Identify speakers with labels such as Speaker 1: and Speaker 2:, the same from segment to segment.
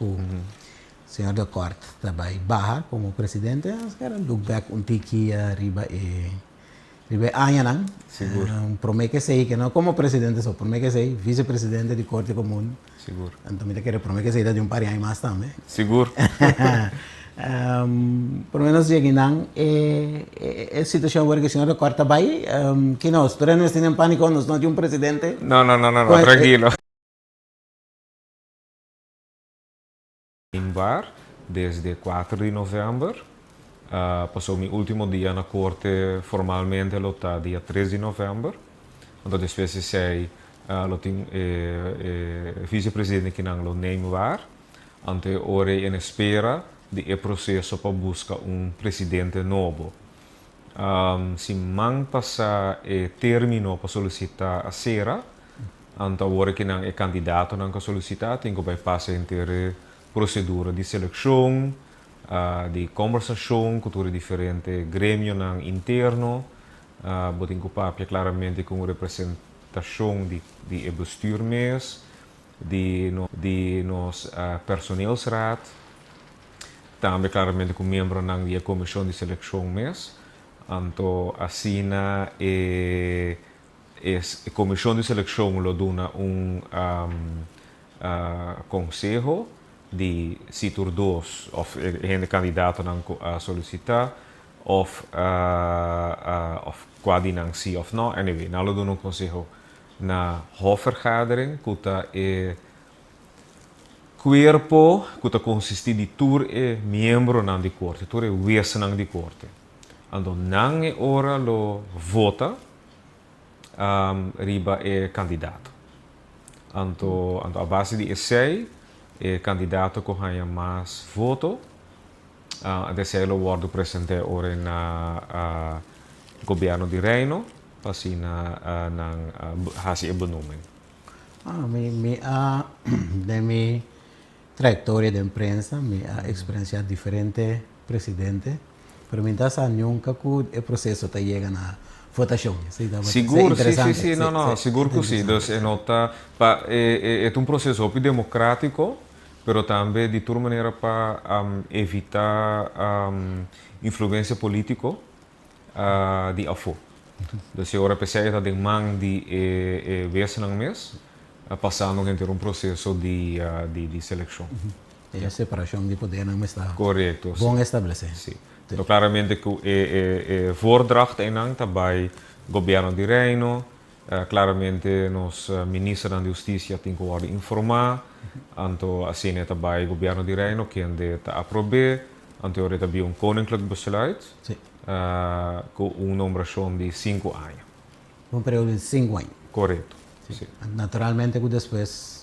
Speaker 1: ku señor De Kort ta bai baha komo presidente, nos kier a look back un tiki riba e riba e añanan.
Speaker 2: Sigur.
Speaker 1: Prome ke esei, ke no komo presidente so, prome ke esei visepresidente di Korte Komun.
Speaker 2: Sigur.
Speaker 1: Anto mi ta kere prome ke esei ta di un par di aña mas tambe.
Speaker 2: Sigur.
Speaker 1: Prome nos yega einan e e situacion awor ke señor De Kort ta bai, ki nos? Tur hende nos tin den panico, nos no tin un presidente.
Speaker 2: No, no, no, no, no, trankilo. Bar desde kuater di novèmber. Pasobra mi último dia na korte formalmente lo ta dia tres di novèmber. Anto despues di esei lo tin e visepresidente kinan lo neem waar. Anto e ora ei en espera di e proseso pa buska un presidente nobo. Siman pasá e término pa solisitá a sera. Anto awor aki nan e kandidatonan ku a solisitá tin ku bai pasa henter e prosedura di selekshon, di kombersashon ku tur e diferente gremionan interno. Bo tin ku papia klaramente ku un representashon di di e bestuur mes, di di nos personeelsraad, tambe klaramente ku miembronan di e komishon di selekshon mes. Anto asina e E komishon di selekshon lo duna un konseho di si tur dos òf e hende kandidatonan ku a solisitá òf òf kua di nan si òf nò. Anyway, nan lo duna un konseho na hofvergadering ku ta e kuerpo ku ta konsistí di tur e miembronan di korte, tur e wesnan di korte. Anto nan e ora lo vota riba e kandidato. Anto anto a base di esei e kandidato ku haña mas voto anto esei lo wòrdu present'é ora na gobièrnu di Reino pa asina nan hasi e benoeming.
Speaker 1: Mi mi a den mi trayektoria den prensa mi a eksperensiá diferente presidente, pero mi ta sa nunca cu e proceso ta yega na votacion. Esey tabata
Speaker 2: Sigur, si, si,
Speaker 1: interesante.
Speaker 2: si, no, no, sigur cu si. Dus e no ta pa e e ta un proceso hopi democratico, pero tambe di tur manera pa evita influencia politico di afo. Dus e ora p'esey e ta den man di e e weesnan mes, pasando henter un proceso di di seleccion.
Speaker 1: E separacion di podernan mes ta
Speaker 2: Correcto,
Speaker 1: bon establece.
Speaker 2: Si. Pero claramente cu e e e voordracht eynan ta bay Gobierno di Reino, claramente nos Ministernan di Husticia tin cu wordo informa, anto asina e ta bay Gobierno di Reino kende ta aprobe, anto e ora e ta bin un Koninklijk Besluit cu un nombracion di cinco aña.
Speaker 1: Un periodo di cinco aña.
Speaker 2: Correcto, si.
Speaker 1: Naturalmente cu despues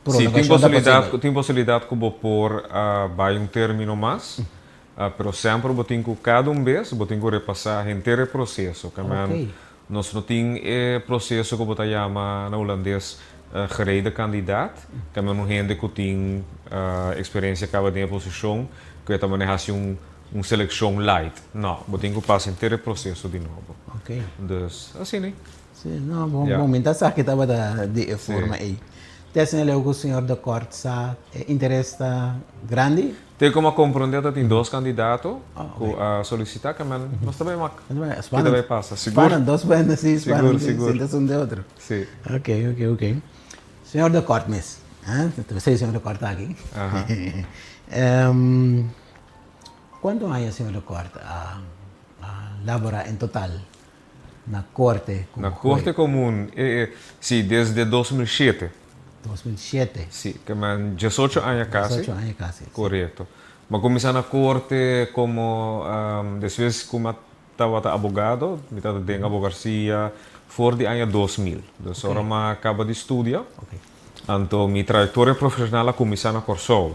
Speaker 2: Si, tin posibilidad, tin posibilidad cu bo por bay un termino mas, pero semper bo tin cu cada un bes bo tin cu repasa henter e proceso. Ke men nos no tin e proceso cu bo ta yama na Hulandes gerede kandidaat, ke men un hende cu tin experiencia caba den e posicion cu e ta mane haci un un seleccion light. No, bo tin cu pasa henter e proceso di nobo. Dus, asina.
Speaker 1: Sí, no, bon, bon, mi ta sa ki tabata di e forma ei. Te asina leu ku señor De Kort sa e interes ta grandi?
Speaker 2: Te como a comprende ta tin dos candidato cu a solicita ke men nos ta bay mak ki ta bay pasa.
Speaker 1: Sigur. Spannend, dos buena, si, spannend, si, sinta esun de otro.
Speaker 2: Si.
Speaker 1: Ok, ok, ok. Señor De Kort mes, ta pesey señor De Kort ta aki. Cuanto aña señor De Kort a labora en total? Na Korte
Speaker 2: Komun. Na Korte Komun, si, desde 2007.
Speaker 1: 2007.
Speaker 2: Si, ke men diesocho aña kasi.
Speaker 1: Diesocho aña kasi, si.
Speaker 2: Korekto. Mi a kuminsá na Korte komo, despues ku mi a tabata abogado, mi tabata den abogarsia for di aña 2000. Dus ora mi a kaba di studia, anto mi trayektoria profeshonal a kuminsá na Kòrsou.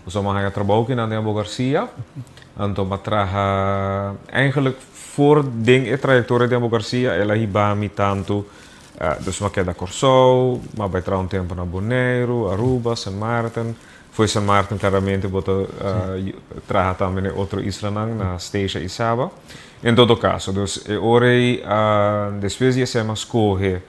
Speaker 2: Pasobra mi a haña trabou kinan den abogarsia, anto mi a traha eigenlijk for den e trayektoria den abogarsia el a hiba mi tantu, dus mi a keda Kòrsou, mi a bai traha un tempu na Boneiru, Aruba, Sint Maarten. Fo'i Sint Maarten klaramente bo ta traha tambe na e otro islanan, na Statia i Saba. En todo kaso, dus e ora ei despues di esei mi a skohe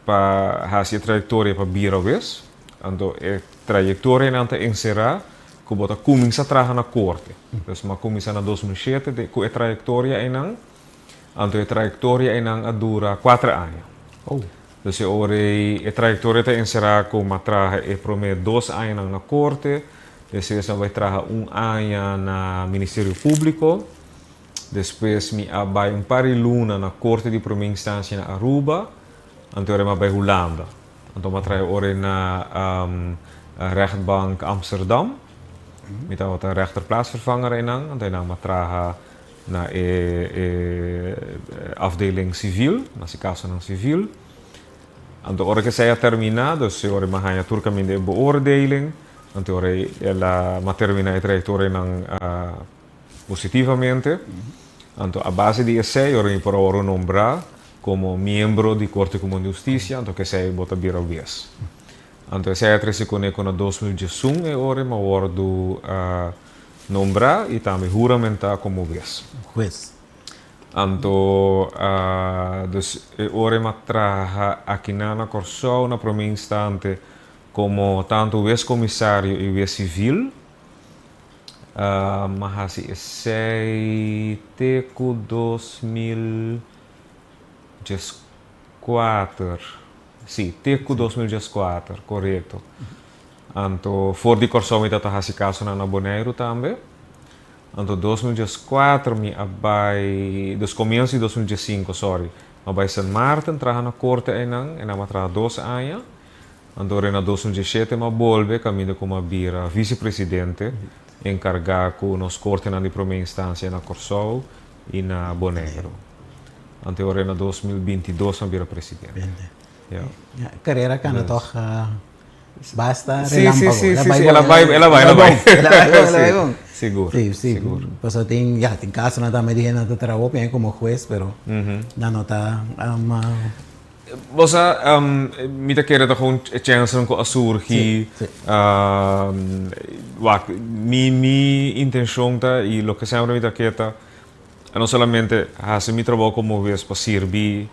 Speaker 2: pa hasi e trayektoria pa bira wes. Anto e trayektorianan ta enserá ku bo ta kuminsá traha na korte. Dus mi a kuminsá na 2007 de ku e trayektoria einan. Anto e trayektoria einan a dura kuater aña. Dus e ora ei e trayektoria ta enserá ku mi a traha e promé dos añanan na korte, despues mi a bai traha un aña na Ministerio Públiko, despues mi a bai un par di luna na Korte di Promé Instansia na Aruba, anto e ora mi a bai Hulanda. Anto mi a traha e ora ei na Rechtbank Amsterdam. Mi tabata rechterplaatsvervanger einan, anto einan mi a traha na e afdeling civil, na si casonan civil. Anto ora cu esey a termina, dus e ora mi a haña tur caminda e beoordeling, anto e ora ey el a, mi a termina e trayectorianan positivamente. Anto a base di esey ora mi por a wòrdu nombrá como miembro di Corte Común di Husticia, anto cu esey bo ta bira hues. Anto esey a trece cune cu na 2011 e ora mi a wòrdu Nombrá i tambe huramentá komo hues.
Speaker 1: Hues.
Speaker 2: Anto, dus e ora e m'a traha akinan na Kòrsou na promé instante komo tantu hues komisario i hues sivil. M'a hasi esei te ku 2014. Sí, te ku 2014, korekto. Anto for di Kòrsou mi ta hasi kasonan na Boneiru tambe. Anto 2014 mi a bai, dus komienso di 2015, sorry, mi a bai Sint Maarten traha na korte einan, einan mi a traha dos aña. Anto ora na 2017 mi a bolbe kaminda ku mi a bira visepresidente enkargá ku nos kortenan di promé instansia na Kòrsou i na Boneiru. Anto ora na 2022 mi a bira presidente.
Speaker 1: Ja. Karera kana tòg. Basta
Speaker 2: Sí, sí, sí, sí, sí, el a bai, el a bai, el a bai.
Speaker 1: El a bai bon, el a bai bon.
Speaker 2: Sigur,
Speaker 1: Sí, sí.
Speaker 2: sigur.
Speaker 1: Pasobra tin, ya, tin casonan tambe di hende nan ta traha hopi aña como hues, pero nan no ta
Speaker 2: Bo sa, mi ta kere ta gewoon e chènsnan ku a surgi.
Speaker 1: Sí, sí.
Speaker 2: Wak, mi, mi intenshon ta i loke semper mi ta ke ta, no solamente hasi mi trabou komo hues pa sirbi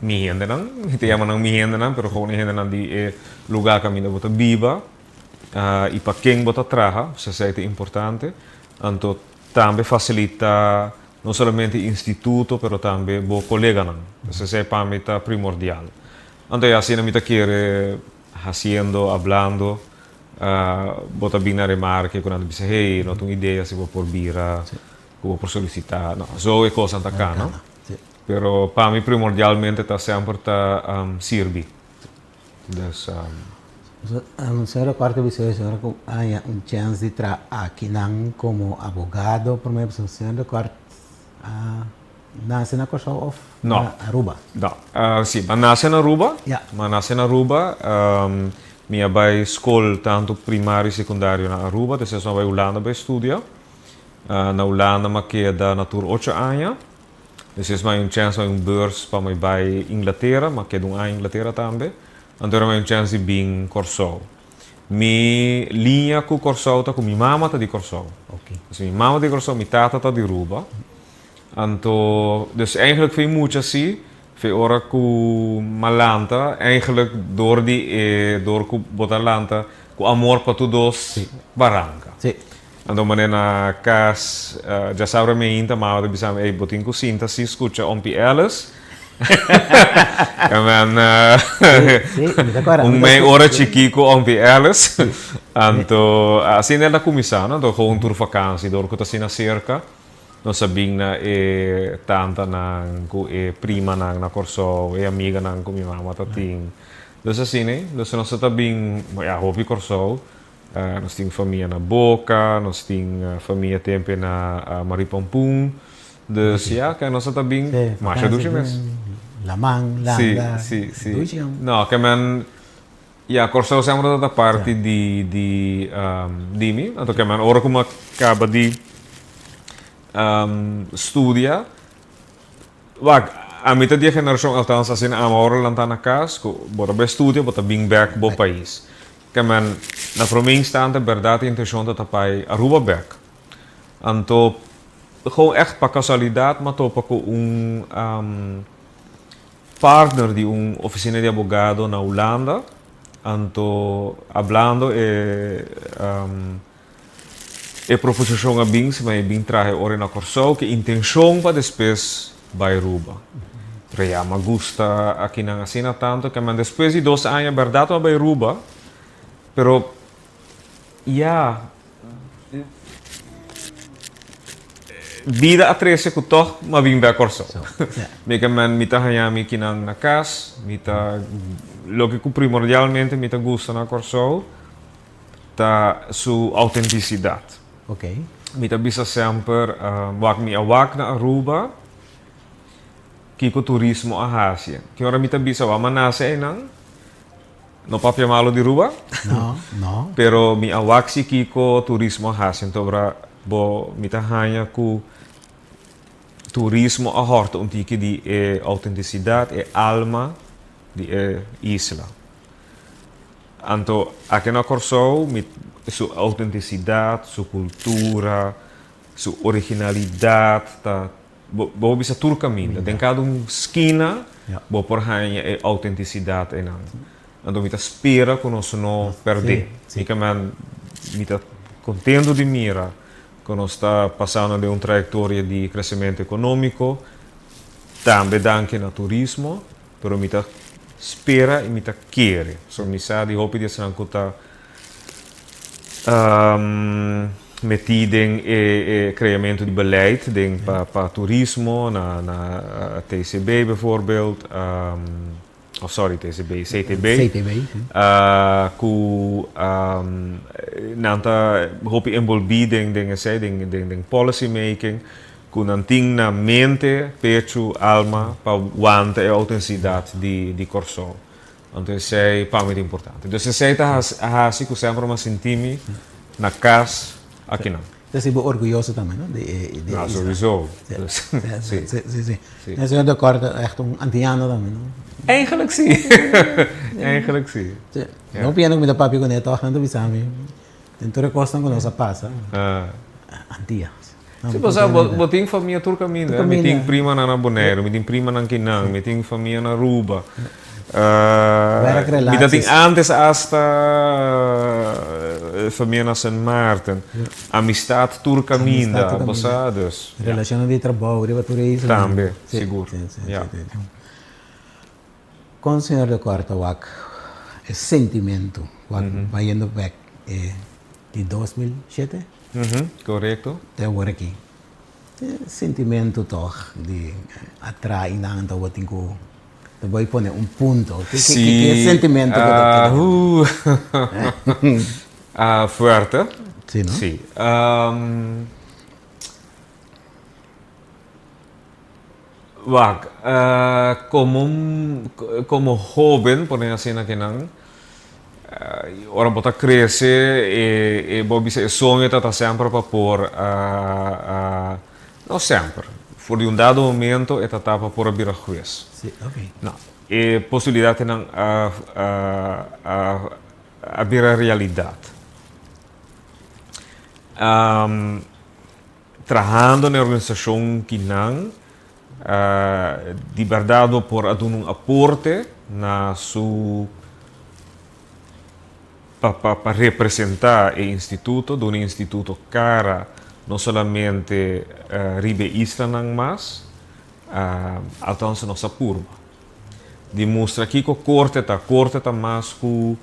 Speaker 2: Mi hendenan, mi ta yama nan mi hendenan, pero gewoon e hendenan di e lugá kaminda bo ta biba i pa ken bo ta traha, esei ta importante. Anto tambe fasilitá no solamente instituto pero tambe bo koleganan. Pues esei pa mi ta primordial. Anto ya asina mi ta kere hasiendo, hablando, bo ta bin na remarke ku nan ta bisa hey no ta un idea si bo por bira ku bo por solisitá. No, so e kosnan ta kana. Pero pa mi primordialmente ta semper ta sirbi. Dus.
Speaker 1: Señor Cuarto Episodio, señor cu haña un chance di traha akinan como abogado prome pasobra señor Cuart a nace na Corsou of na Aruba?
Speaker 2: No, si, mi a nace na Aruba, mi a nace na Aruba, mi a bay scol tanto primario y secundario na Aruba, despues mi a bay Hulanda bay studia, na Hulanda mi a keda na tur ocho aña. Despues mi a un chèns, mi a un beurs pa mi bai Inglatera, mi a keda un aña Inglatera tambe. Anto mi a un chèns di bin Kòrsou. Mi liña ku Kòrsou ta ku mi mama ta di Kòrsou. Dus mi mama ta di Kòrsou, mi tata ta di Ruba. Anto, dus eigenlijk fin mucha si, fin ora ku mi a lanta, eigenlijk dor di e, dor ku bo ta lanta ku amor pa tur dos baranka. Anto manera na cas djasabra meinta mama ta bisa mi, ey bo tin cu sinta si scucha Ompie Ellis. Amen un mei ora chiki cu Ompie Ellis. Anto asina el a cuminsa no, anto gewoon tur vakantie dor cu ta asina cerca nos a bin na e tantanan cu e primanan na Corsou, e amiganan cu mi mama ta tin. Dus asina, dus nos ta bin ya hopi Corsou. Nos tin famia na Boca, nos tin famia tempe na Maripampun. Dus ya, ke nos ta bin masha dushi mes.
Speaker 1: Laman, landa,
Speaker 2: Si, si, si. No, ke men, ya, Kòrsou semper ta parti di, di, di mi. Anto ke men ora ku mi a kaba di studia, Wak, ami ta di e generashon althans asina ami ora lanta na kas ku bo ta bai studia bo ta bin bek bo pais. Ke men na prome instante bèrdat e intenshon ta ta bai Aruba bek. Anto gewoon ègt pa kasualidat m'a topa ku un partner di un ofisina di abogado na Hulanda. Anto hablando e e proposishon a bin si mi a bin traha e ora na Kòrsou ku intenshon pa despues bai Aruba. Pero ya mi a gusta akinan asina tantu ke men despues di dos aña bèrdat mi a bai Aruba pero ya Bida a trese ku tòg m'a bin bèk Kòrsou. Mi ke men mi ta haña mi kinan na kas, mi ta loke ku primordialmente mi ta gusta na Kòrsou ta su outentisidat. Mi ta bisa semper wak mi a wak na Aruba kiko turismo a hasi. Ki ora mi ta bisa wak m'a nase einan. No papia malo di Ruba.
Speaker 1: No, no.
Speaker 2: Pero mi a wak si kiko turismo a hasi. Enton ora bo mi ta haña ku turismo a hòrta un tiki di e outentisidat, e alma di e isla. Anto aki na Kòrsou mi su outentisidat, su kultura, su originalidat ta Bo bo bisa tur kaminda. Den kada un skina bo por haña e autentisidat einan. Anto mi ta spera ku nos no pèrdé. Mi ke men mi ta kontentu di mira ku nos ta pasando den un trayektoria di kresementu ekonómiko, tambe danki na turismo, pero mi ta spera i mi ta kere. So mi sa di hopi di esnan ku ta Metí den e kreamentu di beleid den pa turismo na na TCB bijvoorbeeld, of sorry TCB, CTB.
Speaker 1: CTB, si.
Speaker 2: Ku nan ta hopi enbolbí den den esei, den den policy making, ku nan tin na mente, pechu, alma pa wanta e outensidat di di Kòrsou. Anto esei pa mi ta importante. Dus esei ta hasi ku semper mi a sinti mi na kas akinan.
Speaker 1: Ta hasi bo orguyoso tambe, no? Di e isla.
Speaker 2: No, sowieso.
Speaker 1: Si, si, si. E señor de Kort ta echt un antiano tambe, no?
Speaker 2: Eigenlijk si. Eigenlijk si.
Speaker 1: No piensa ku mi ta papia kuné tòg, nan ta bisa mi den tur e kosnan ku nos a pasa. Antia.
Speaker 2: Si, pasobra bo tin famia tur kaminda. Mi tin primanan na Boneiru, mi tin primanan kinan, mi tin famia na Aruba. Mi ta tin antes asta famia na Sint Maarten. Amistad tur kaminda, bo sa, dus.
Speaker 1: Relashonnan di trabou riba tur e isla.
Speaker 2: Tambe, sigur.
Speaker 1: Kon señor de Kort a wak e sentimentu wak bayendo bek e di 2007?
Speaker 2: Korekto.
Speaker 1: Te awor aki. E sentimentu tòg di atra i nan tabatin ku ta bai pone un punto. Ki ki e sentimentu ku ta keda?
Speaker 2: Fuerte.
Speaker 1: Si, no?
Speaker 2: Si. Wak, komo un komo hóben, pone asina kinan, ora bo ta krese e bo bisa e soño ta ta semper pa por no semper, for di un dado momento e ta ta pa por a bira hues.
Speaker 1: Sí, oké.
Speaker 2: No, e posibilidatnan a a a bira realidat. Trahando na e organisashon kinan di bèrdat bo por a duna un aporte na su pa pa pa representá e instituto, duna e instituto kara no solamente riba e islanan mas, altansa nos a purba di mustra kiko korte ta. Korte ta mas ku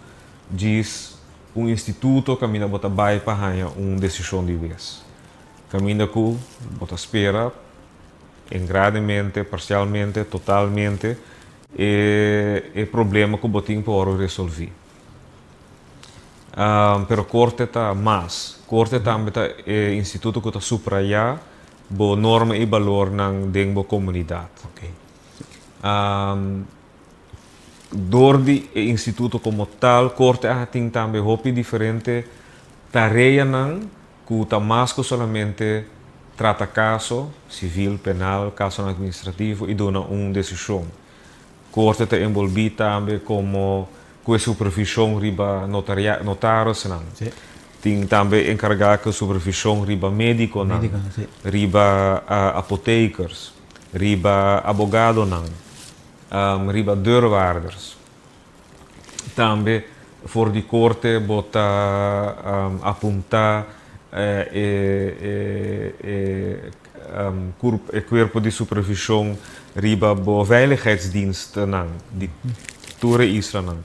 Speaker 2: djis Un instituto kaminda bo ta bai pa haña un desishon di wes. Kaminda ku bo ta spera en grandemente, parsialmente, totalmente e e problema ku bo tin por wòrdu resolví. Pero korte ta mas. Korte tambe ta e instituto ku ta suprayá bo norma i balornan den bo komunidat. Dor di e instituto komo tal, Korte a tin tambe hopi diferente tareanan ku ta mas ku solamente trata kaso, sivil, penal, kasonan administrativo i duna un desishon. Korte ta enbolbí tambe komo ku e supervishon riba notaria notarisnan. Tin tambe enkargá ku supervishon riba médikonan, riba apotekers, riba abogadonan. Riba deurwaarders. Tambe For di korte bo ta apuntá e e kuerpo di supervishon riba bo veiligheidsdienstnan di tur e islanan.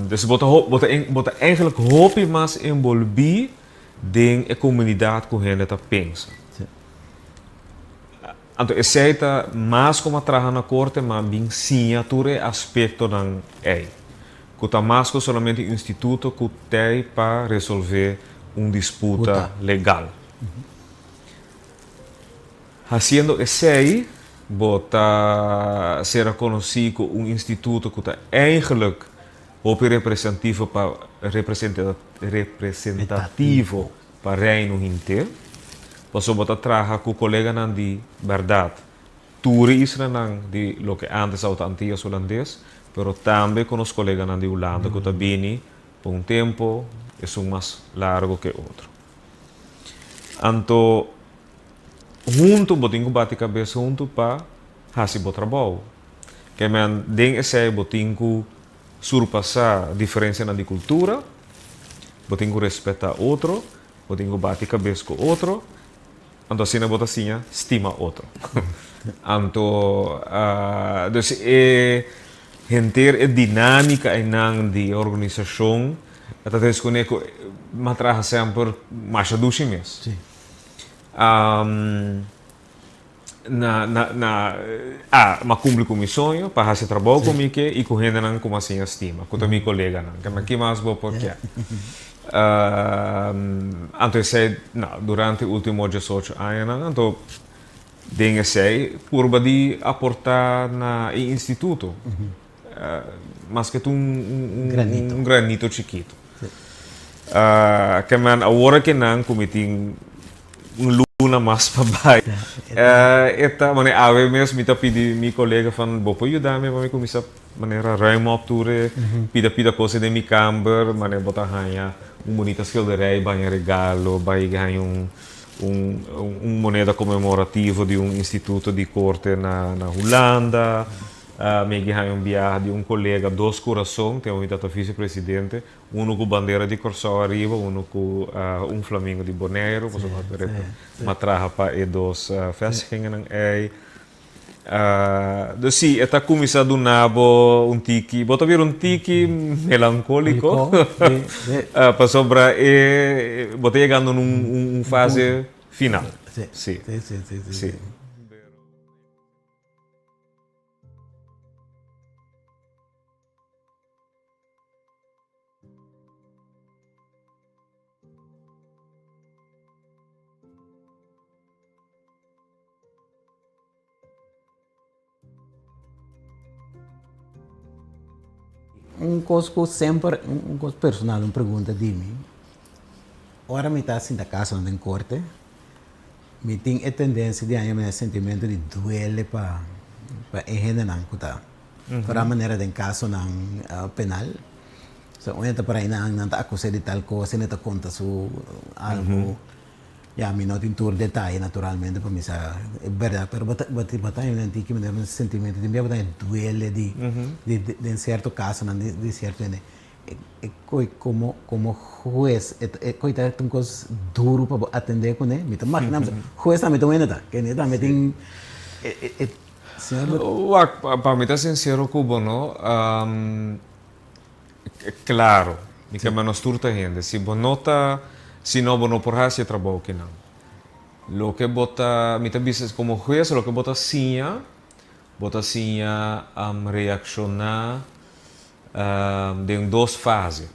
Speaker 2: Dus bo ta bo ta eigenlijk hopi mas enbolbí den e komunidat ku hende ta pensa. Anto esei ta mas ku a traha na korte ma bin siña tur e aspektonan ei, ku ta mas ku solamente un instituto ku t'ei pa resolvé un disputa legal. Hasiendo esei bo ta sera konosí ku un instituto ku ta eigenlijk hopi representivo pa representativo pa Reino henter, pasobra bo ta traha ku koleganan di bèrdat, tur e islanan di loke ántes tabata Antias Hulandes, pero tambe ku nos koleganan di Hulanda ku ta bini pa un tempu, esun mas largu ku e otro. Anto, huntu bo tin ku bati kabes huntu pa hasi bo trabou. Ke men den esei bo tin ku surpasá diferensianan di kultura, bo tin ku respetá otro, bo tin ku bati kabes ku otro, anto asina bo ta siña stima otro. Anto, dus e henter e dinámika einan di e organisashon ta deskuné ku m'a traha semper masha dushi mes. Na na na a m'a cumpli cu mi soño pa haci trabou cu mi ke y cu hendenan cu m'a siña stima, cu ta mi coleganan. Ke ki mas bo por kier? Anto esey, no, durante ultimo diesocho añanan, anto den esey purba di aporta na e instituto, maske ta un un granito chikito. Ke men awor aki nan ku mi tin un luna mas pa bai. E ta manera awe mes mi ta pidi mi kolega van bo por yuda mi pa mi kuminsá manera ruim op tur e pida pida kos den mi kamber manera bo ta haña un bunita schilderij baña regalo bai haña un un moneda konmemorativo di un instituto di korte na Hulanda. Mi a haña un biaha di un kolega, dos kurason, te mi tata visepresidente, unu ku bandera di Kòrsou ariba, unu ku un flamingo di Boneiru, pasobra mi a traha pa e dos vestigingennan ei. Dus si, e ta kuminsá duna bo un tiki, bo ta bira un tiki melankóliko, pasobra e bo ta yegando na un fase final. Si. Si.
Speaker 1: Un kos ku semper, un kos personal, un pregunta di mi, ora mi ta sinta kasa den korte, Mi tin e tendensia di haña mi sentimentu di duele pa pa e hendenan ku ta foral manera den kasonan penal. So un hende ta por ainan nan ta akus'é di tal kos i nan ta konta su algu. Ya mi no tin tur detaye naturalmente pa mi sa e bèrdat pero bo ta bo ta haña un tiki manera un sentimentu tin bia bo ta haña duele di di den sierto kasonan di sierto hende. E koe komo komo hues e koe ta un kos duru pa bo atendé kuné mi ta magina mi hues tambe ta un hende ta kende tambe tin e señor
Speaker 2: Wak pa mi ta sinsero ku bo no klaro mi ke nos tur ta hende si bo no ta si no bo no por hasi e trabou kinan loke bo ta mi ta bisa komo hues loke bo ta siña bo ta siña reakshoná Den dos fase.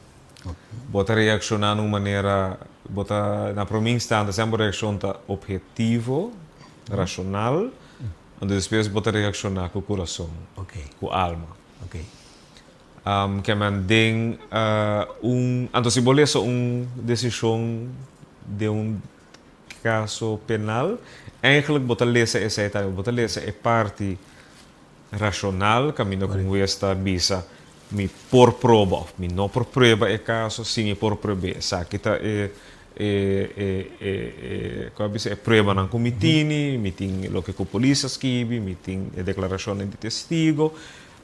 Speaker 2: Bo ta reakshoná na un manera, bo ta na promé instante semper bo reakshon ta ophetivo, rashonal, anto despues bo ta reakshoná ku kurason, ku alma. Ke men den un, anto si bo lesa un desishon den un kaso penal, eigentlik bo ta lesa esei tambe, bo ta lesa e parti Rashonal, kaminda ku un hues ta bisa mi por proba òf mi no por prueba e kaso, si mi por prueb'é esaki ta e e e e e ku a bisa e pruebanan ku mi tini, mi tin loke ku polis a skibi, mi tin e deklarashonnan di testigo.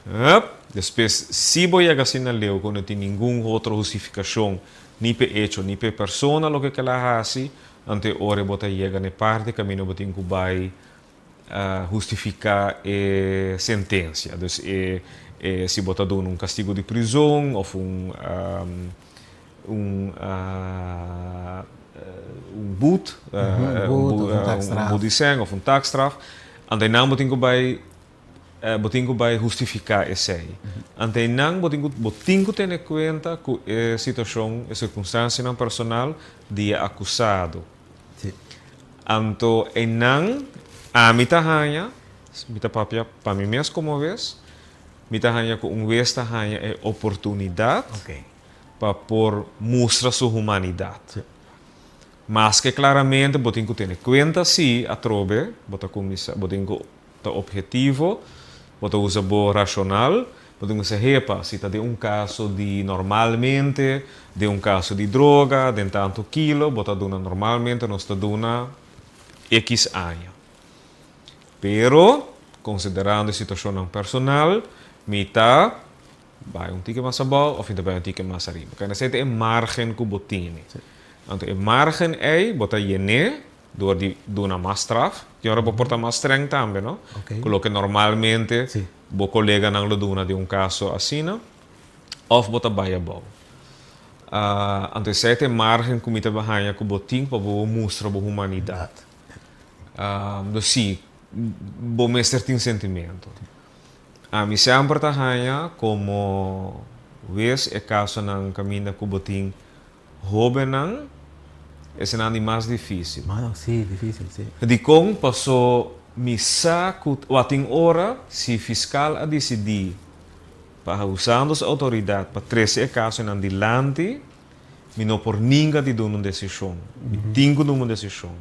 Speaker 2: Hup, despues si bo yega asina leu ku no tin ningun otro hustifikashon ni p'e echo ni p'e persona loke ku el a hasi, anto e ora bo ta yega na e parti kaminda bo tin ku bai hustifiká e sentensia. Dus e e si bo ta duna un kastigu di prizon òf un un un boet, un boet di sèn òf un taakstraf, anto einan bo tin ku bai Bo tin ku bai hustifiká esei. Ante einan bo tin ku bo tin ku tene kuenta ku e situashon, e sirkunstansianan personal di e akusado. Anto einan ami ta haña, mi ta papia pa mi mes komo wes, mi ta haña ku un wes ta haña e oportunidat pa por mustra su humanidat. Maske klaramente bo tin ku tene kuenta si atrobe bo ta kuminsá bo tin ku ta obhetivo, bo ta usa bo rashonal, bo tin ku sa hepa si ta den un kaso di normalmente, den un kaso di droga, den tantu kilo, bo ta duna normalmente nos ta duna ekis aña. Pero, konsiderando e situashonnan personal, mi ta bai un tiki mas abou òf mi ta bai un tiki mas ariba. Kende esei ta e margen ku bo tene. Anto e margen ei bo ta yen'é Dor di duna mas straf, tin ora bo por ta mas streng tambe, no? Ku loke normalmente bo koleganan lo duna den un kaso asina, òf bo ta bai abou. Anto esei ta e margen ku mi ta haña ku bo tin pa bo mustra bo humanidat. Dus sí, bo mester tin sentimentu. Ami semper ta haña komo wes e kasonan kaminda ku bo tin Hóbennan, esenan di mas difísil.
Speaker 1: Sí, difísil, sí.
Speaker 2: Dikon? Paso mi sa ku tin ora si fiskal a disidí pa usando su outoridat pa trese e kasonan dilanti, mi no por ninga di duna un desishon. Mi tin ku duna un desishon.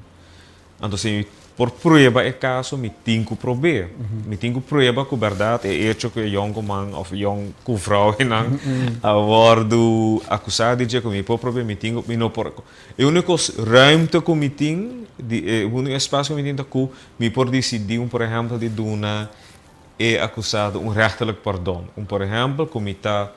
Speaker 2: Anto si mi por prueba e kaso, mi tin ku prob'é. Mi tin ku prueba ku bèrdat e echo ku e yònkuman òf e yòn ku vrounan a wòrdu akusá di dje, ku mi por prob'é, mi tin ku, mi no por. E úniko ruimte ku mi tin, di e úniko espasio ku mi tin ta ku mi por disidí un por ehèmpel di duna e akusado un rechterlijk pardon. Un por ehèmpel ku mi ta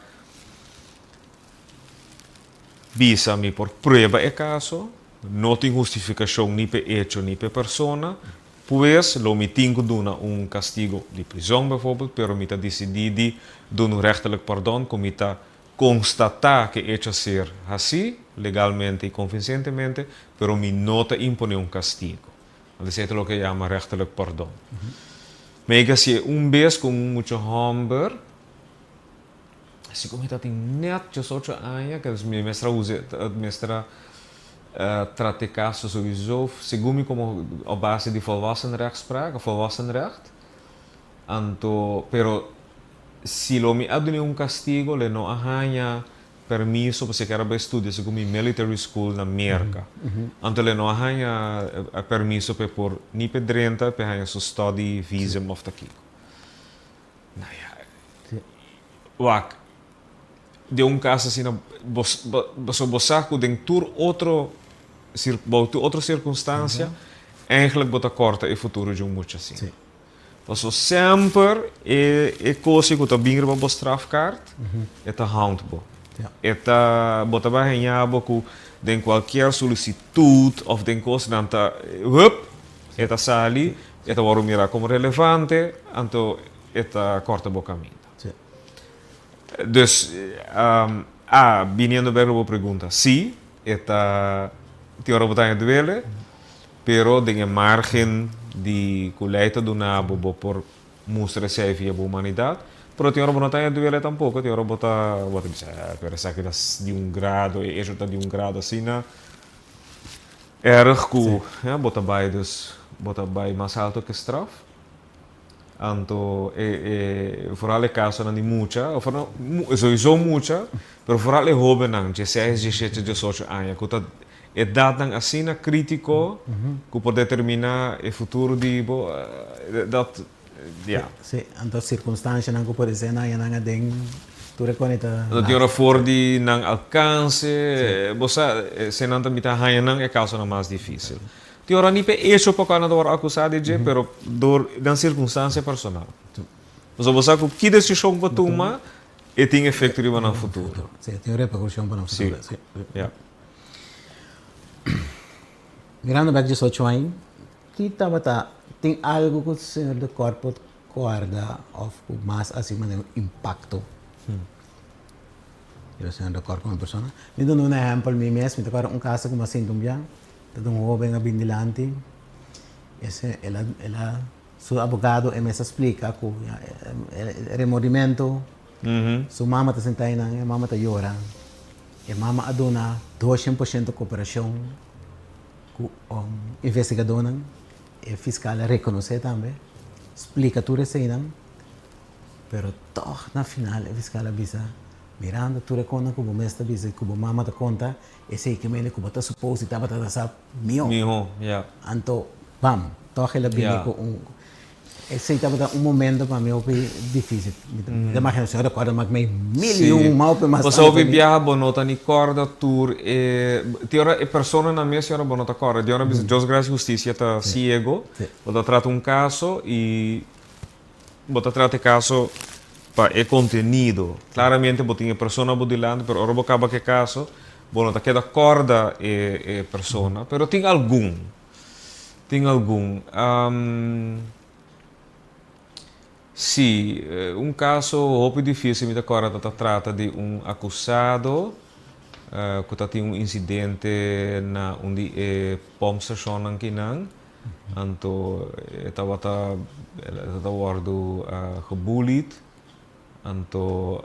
Speaker 2: bisa mi por prueba e kaso. No tin hustifikashon ni p'e echo ni p'e persona, pues lo mi tin ku duna un kastigo di prizòn bijvoorbeeld, pero mi ta disidí di duna un rechterlijk pardon ku mi ta konstatá ku e echo a ser hasí legalmente i konvinsentemente, pero mi no ta imponé un kastigo. Anto esei ta loke yama rechterlijk pardon. Mi a hasié un bes ku un mucha hòmber. Si ku mi ta tin nèt diesocho aña, ke mi mester a usa, mester a trata e kaso souiso segun mi komo op base di volwassenrechtspraak of volwassenrecht. Anto, pero si lo mi a dun'é un kastigo, lo e no a haña permiso pasobra e kier a bai studia segun mi military school na Merka. Anto lo e no a haña permiso pa e por ni pa e drenta pa e haña su study visum of ta kiko. Nou ja, wak, den un kas asina, bo, pasobra bo sa ku den tur otro, bou tur otro sirkunstansia, eigenlijk bo ta kòrta e futuro di un mucha asina. Pasobra semper e e kos ku ta bin riba bo strafkaart, e ta haunt bo. E ta, bo ta bai haña bo ku den kualkier solisitut òf den kos nan ta, hup, e ta sali. E ta wòrdu mirá komo relevante, anto e ta kòrta bo kaminda.
Speaker 1: Sí.
Speaker 2: Dus, a, biniendo bèk riba bo pregunta, sí, e ta, tin ora bo ta haña duele, pero den e márgen di ku lei ta duna bo, bo por mustra esei via bo humanidat, pero tin ora bo no ta haña duele tampoko, tin ora bo ta, bo ta bisa, pero esaki ta di un grado, e hecho ta di un grado asina. Erg ku bo ta bai dus bo ta bai mas alto ke straf. Anto e e vooral e kasonan di mucha of no souiso mucha pero vooral e hobennan dieseis, diesshete, diesocho aña ku ta edatnan asina kritiko ku por determiná e futuro di bo dat ya.
Speaker 1: Sí, anto sirkunstanshanan ku por esei nan nan aden tur e koni ta.
Speaker 2: Anto tin ora for di nan alkanse, bo sa, esei nan ta mita haña nan e kasonan mas difísil. Tin ora ni p'e echo pa kua nan ta wòrdu akusá di dje, pero dor nan sirkunstansia personal. Pasobra bo sa ku ki desishon bo tuma e tin efekto riba nan futuro.
Speaker 1: Si, e tin reperkushon pa nan futuro.
Speaker 2: Si, ya.
Speaker 1: Mirando bek 18 aña, ki tabata, tin algu ku señor de Kort por kòrda òf ku mas a hasi manera un impakto riba señor de Kort komo persona? Mi duna un ehèmpel mi mes, mi ta kòrda un kaso ku mi a sinti un bia, ta un hóben a bin dilanti, ese el a el a su abogado e mes a splika ku e remordimentu, su mama ta sentá einan, e mama ta yora. E mama a duna 200% koperashon ku investigadónan. E fiskal a rekonosé tambe, splika tur eseinan, pero tòg na final e fiskal a bisa, mirando tur e konnan ku bo mes ta bisa i ku bo mama ta konta, esei ke mende ku bo ta supos di tabata ta sa mihó.
Speaker 2: Mihó, ya.
Speaker 1: Anto, bam, tòg el a bini ku un. Esei tabata un momento pa mi hopi dificil. Mi ta imagina si ora corda mak mei mil y un hopi mas
Speaker 2: Pasobra hopi biaha bo no ta ni corda tur e tin ora e personanan mes tin ora bo no ta corda. Tin ora bisa Dios gracia husticia ta ciego. Bo ta trata un caso y bo ta trata e caso pa e contenido. Claramente bo tin e persona bo dilanti pero ora bo caba cu e caso bo no ta keda corda e persona. Pero tin algun. Tin algun. Sí, un kaso hopi difísil mi ta kòrda ta ta trata di un akusado ku ta tin un insidente na un di e pòmpstashonnan kinan. Anto e tabata e tabata wòrdu gebullied. Anto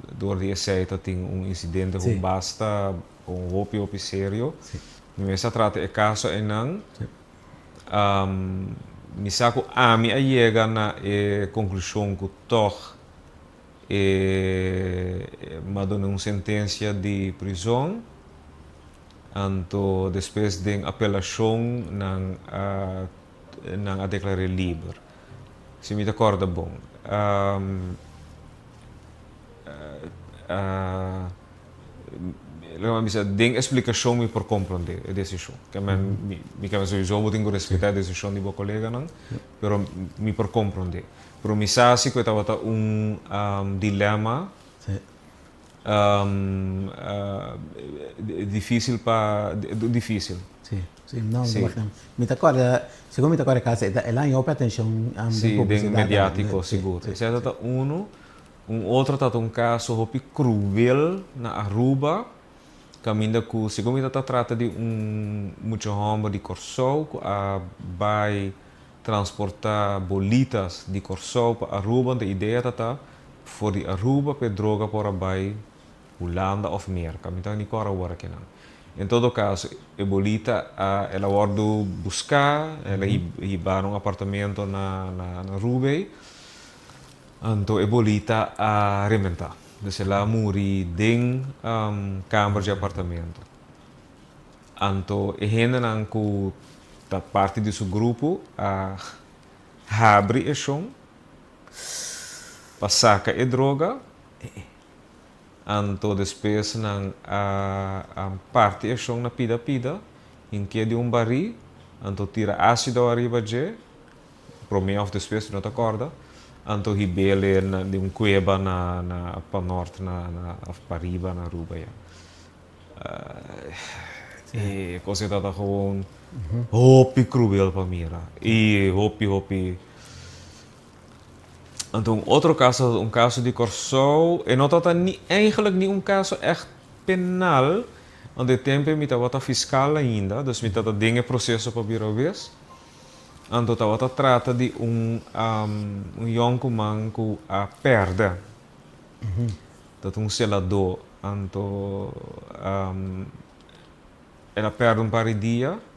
Speaker 2: dor di esei ta tin un insidente ku basta un hopi hopi serio. Mi mes a trata e kaso einan. Mi sa ku ami a yega na e konklushon ku tòg e m'a duna un sentensia di prizon. Anto despues den apelashon nan a nan a deklar'é liber. Si mi ta kòrda bon. Lo mi bisa den e splikashon mi por komprondé e desishon. Ke men mi ke men souiso bo tin ku respetá e desishon di bo koleganan, pero mi por komprondé. Pero mi sa si ku e tabata un dilema Difícil pa difícil.
Speaker 1: Sí, sí, no, sí. Mi ta kòrda, segun mi ta kòrda kasi, el a haña hopi atenshon
Speaker 2: den publisidat. Sí, den mediátiko, sigur. Sí. Esei ta unu. Un otro ta un kaso hopi kruel na Aruba, kaminda ku segun mi ta ta trata di un mucha hòmber di Kòrsou ku a bai transportá bolitas di Kòrsou pa Aruba, anto idea ta ta For di Aruba p'e droga por a bai Hulanda of Merka. Mi ta ni kòrda awor akinan. En todo kaso, e bolita a el a wòrdu buská, el a hibá na un apartamento na na Aruba ei. Anto e bolita a rementá. Dus el a muri den kamber dje apartamento. Anto e hendenan ku ta parti di su grupo a habri e shon. Pa saca e droga, anto despues nan a parti e shon na pida pida, hink'é den un barí, anto tira ácido ariba dje, promé òf despues mi no ta kòrda, anto hib'é den un kueba na na pa nòrt na na òf pariba na Aruba ya. E kos ei tabata gewoon hopi kruel pa mira i hopi hopi. Anto un otro kaso, un kaso di Kòrsou, e no tabata ni eigenlijk ni un kaso ègt penal, want e tempu ei mi tabata fiskal ainda, dus mi tabata den e proseso pa bira wes. Anto tabata trata di un un yònkuman ku a pèrdè. Ta un seladó, anto el a pèrdè un par di dia.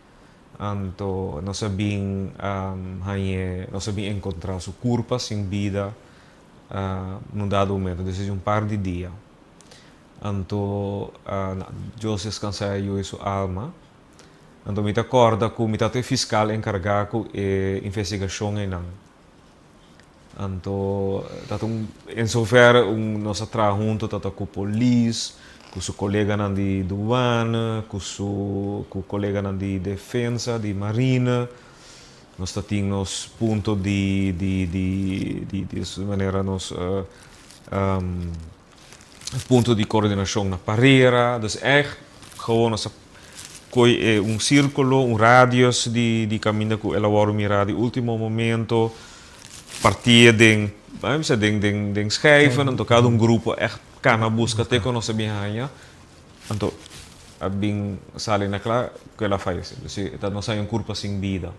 Speaker 2: Anto nos a bin hañ'é, nos a bin encontrá su curpa sin bida na un dado momento, despues di un par di dia. Anto Dios descansá e yu i su alma. Anto mi ta corda cu mi tata e fiscal encargá cu e investigacion einan. Anto ta ta un, en zover un nos a traha hunto ta ta ku polis, ku su koleganan di duana, ku su ku koleganan di defensa, di marina. Nos ta tin nos punto di di di di di manera nos punto di coordinacion na Parera. Dus echt gewoon nos a coy e un circulo, un radius di di caminda cu el a worde mira di ultimo momento, partie den, bisa den den den schijven, anto cada un grupo echt cana busca te cu nos a bin haya. Anto a bin sali na kla ku el a fayesé. Dus e ta nos haña un kurpa sin bida.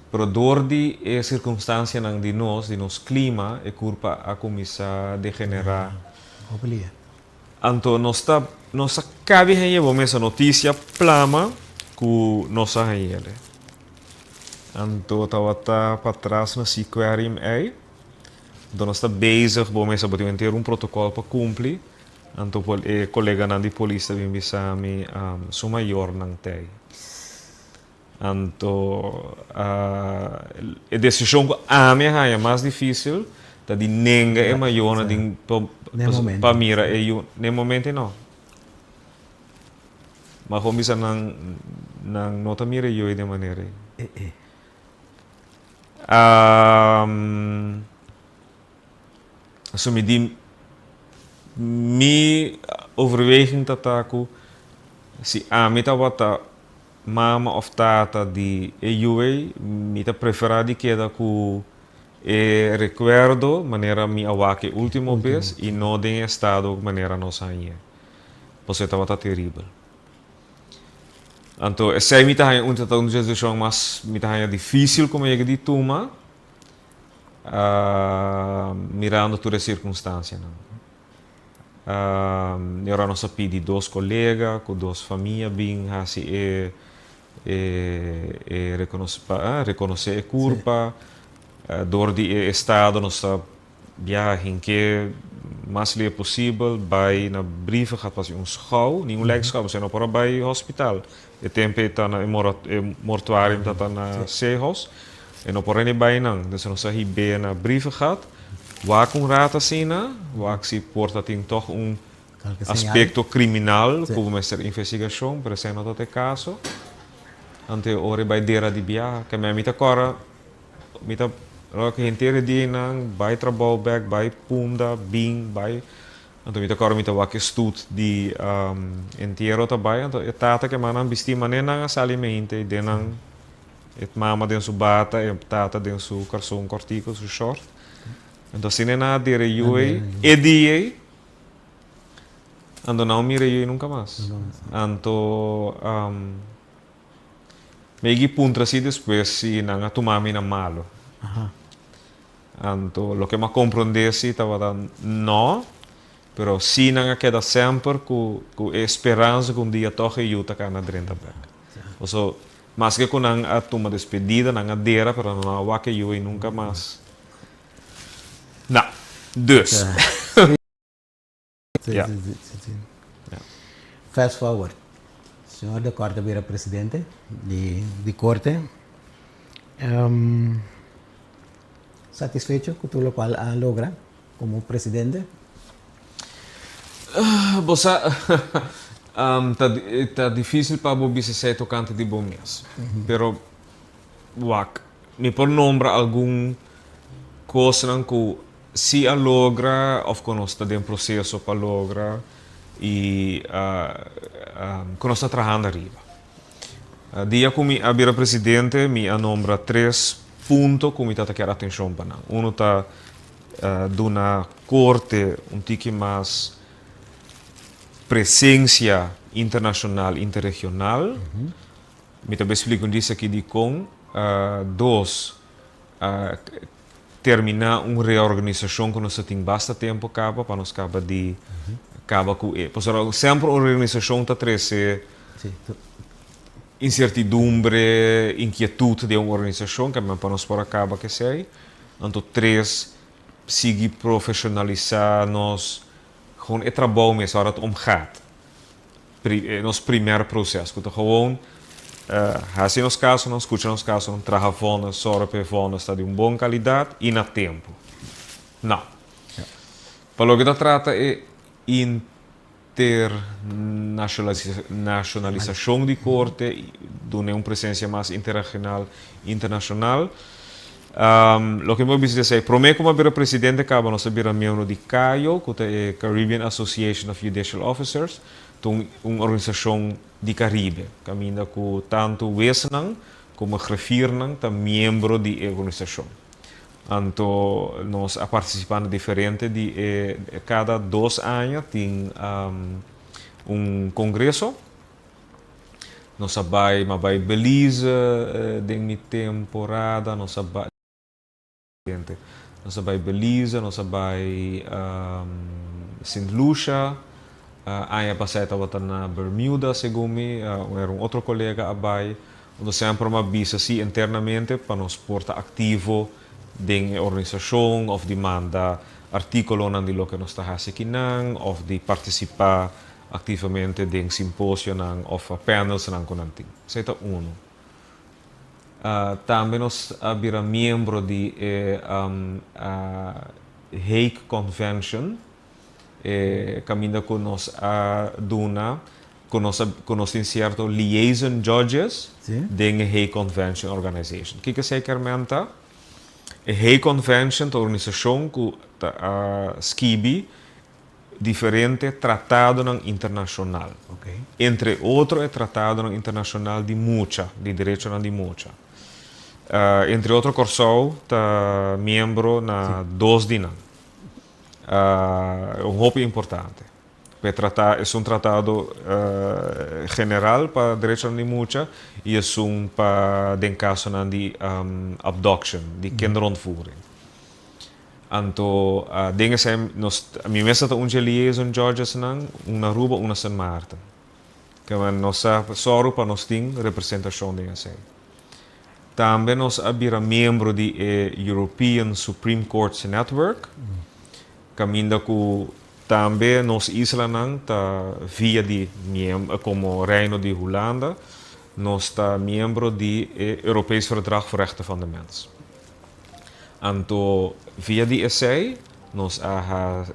Speaker 2: Pero dor di e sirkunstansianan di nos, di nos klima, e kurpa a kuminsá degenerá. Anto nos ta nos a kabi haña bo mesa notisia plama ku nos a hañ'el. Anto tabata patras na Seaquarium ei. Anto nos ta bezig bo mesa bo tin henter un protokòl pa kumpli. Anto por e koleganan di polis ta bin bisa mi su mayornan t'ei. Anto e desishon ku ami a haña mas difisil ta di nenga e mayornan din pa mira e yu. N'e momento ei no. Ma kon bisa nan nan no ta mira e yu ei den manera ei. So mi di mi overweging ta ta ku si ami tabata mama of tata di e yu ei, mi ta prefera di keda ku e rekuerdo manera mi a wak e ultimo bes i no den e estado manera nos hañ'e. Pasobra e tabata teribel. Anto esei mi ta haña un ta un desishon mas mi ta haña difisil ku mi a yega di tuma. Mirando tur e sirkunstansianan. E ora nos a pidi dos kolega ku dos famia bin hasi e e pa rekonosé e kurpa. Dor di e estado nos ta biaha hinke mas lie posibel bai na Brievengat pa hasi un schouw, ni un lijkschouw, pasobra no por a bai hospital. E tempu ei ta na e mortuarium ta ta na Sehos. E no por rende bai nan. Entonces nos a hib'é na Brievengat. Wak un rat asina, wak si por ta tin tog un aspecto criminal cu mester investigacion, pero esei no ta e caso. Anto e ora e bai dera di biaha. Ke mi ta cora, mi ta rock henter e dianan, bai trabou bek, bai Punda, bin, bai. Anto mi ta kòrda mi ta wak e stoet di entiero ta bai, anto e tata ku e mama nan bisti manera nan a sali meinte i den nan e mama den su bata e tata den su karson kòrtiku, su short. Anto asina nan a dera e yu ei, e dia ei, anto nan a mira e yu ei nunka mas. Anto mi a yegi puntra si despues si nan a tuma mi na malu. Anto loke m'a komprondé si tabata no, pero si nan a keda semper ku ku e speransa ku un dia tòg e yu ta kana drenta bèk. Paso maske ku nan a tuma despedida, nan a dera, pero nan no a wak e yu ei nunka mas. Na, dus.
Speaker 1: Sí, sí, sí, sí, sí. Fast forward. Señor de Korte bira presidente di, di korte. Satisfecho ku tur lokual a logra komo presidente?
Speaker 2: Bo sa, ta, ta difícil pa bo bisa esei tokante di bo mes. Pero wak, mi por nombra algun kosnan ku Si a logra of cu nos ta den proceso pa logra y cu nos ta trahando ariba. Dia cu mi a bira presidente mi a nombra tres punto cu mi ta ta kier atencion pa nan. Uno ta duna corte un tiki mas presencia internacional, interregional. Mi ta bay splica un dies aki dicon. Dos, terminá un reorganisashon ku nos ta tin basta tempu kaba pa nos kaba di kaba ku e. Pasobra semper un reorganisashon ta trese insertidumbre, inkietut den un organisashon, ke pa nos por a kaba ku esei. Anto tres, sigui profeshonalisá nos, gewoon e trabou mes ora ta omgaat. Nos primer proces cu ta gewoon haci nos casonan, scucha nos casonan, traha vonnis, zorga pa e vonnis ta di un bon calidad y na tempo. No. Pa loke ta trata e Internacionalisacion di corte, duna un presencia mas interregional, internacional. Loke mi a bisa, prome cu mi a bira presidente caba, nos a bira miembro di CAJO, cu ta e Caribbean Association of Judicial Officers, un organisacion di Caribe, caminda cu tanto huesnan como griffiernan ta miembro di e organisacion. Anto nos a participa na diferente di e, cada 2 aña tin un congreso. Nos a bay, m'a bay Belize den mi temporada, nos a bay Belize, nos a bay St. Lucia, aña pasa tabata na Bermuda, segun mi, era un otro colega a bay. Nos semper m'a bisa si internamente pa nos por ta activo den organisacion of di manda articulonan di loke nos ta haci akinan of di participa activamente den symposionan of panelsnan cu nan tin. Esey ta uno. Tambe nos a bira miembro di e Hague Convention, caminda cu nos a duna, cu nos tin cierto liaison judges den e Hague Convention Organization. Kico esey kiermen ta? E Hague Convention ta un organisacion cu ta skibi diferente tratadonan internacional. Entre otro, e tratadonan internacional di mucha, di derechonan di mucha. Entre otro, Corsou ta miembro na dos di nan. Un hopi importante. E trata, e un tratado general pa derechonan di mucha y e un pa den casonan di abduction, di kinderontvoering. Anto, den esey nos, mi mes ta un liaison judges nan, un na Aruba, un na St. Maarten. Cu nos a soro pa nos tin representacion den esey. Tambe nos a bira miembro di e European Supreme Courts Network. Caminda cu tambe nos islanan ta via di como Reino di Hulanda, nos ta miembro di e Europees Verdrag voor Rechten van de Mens. Anto via di esey nos a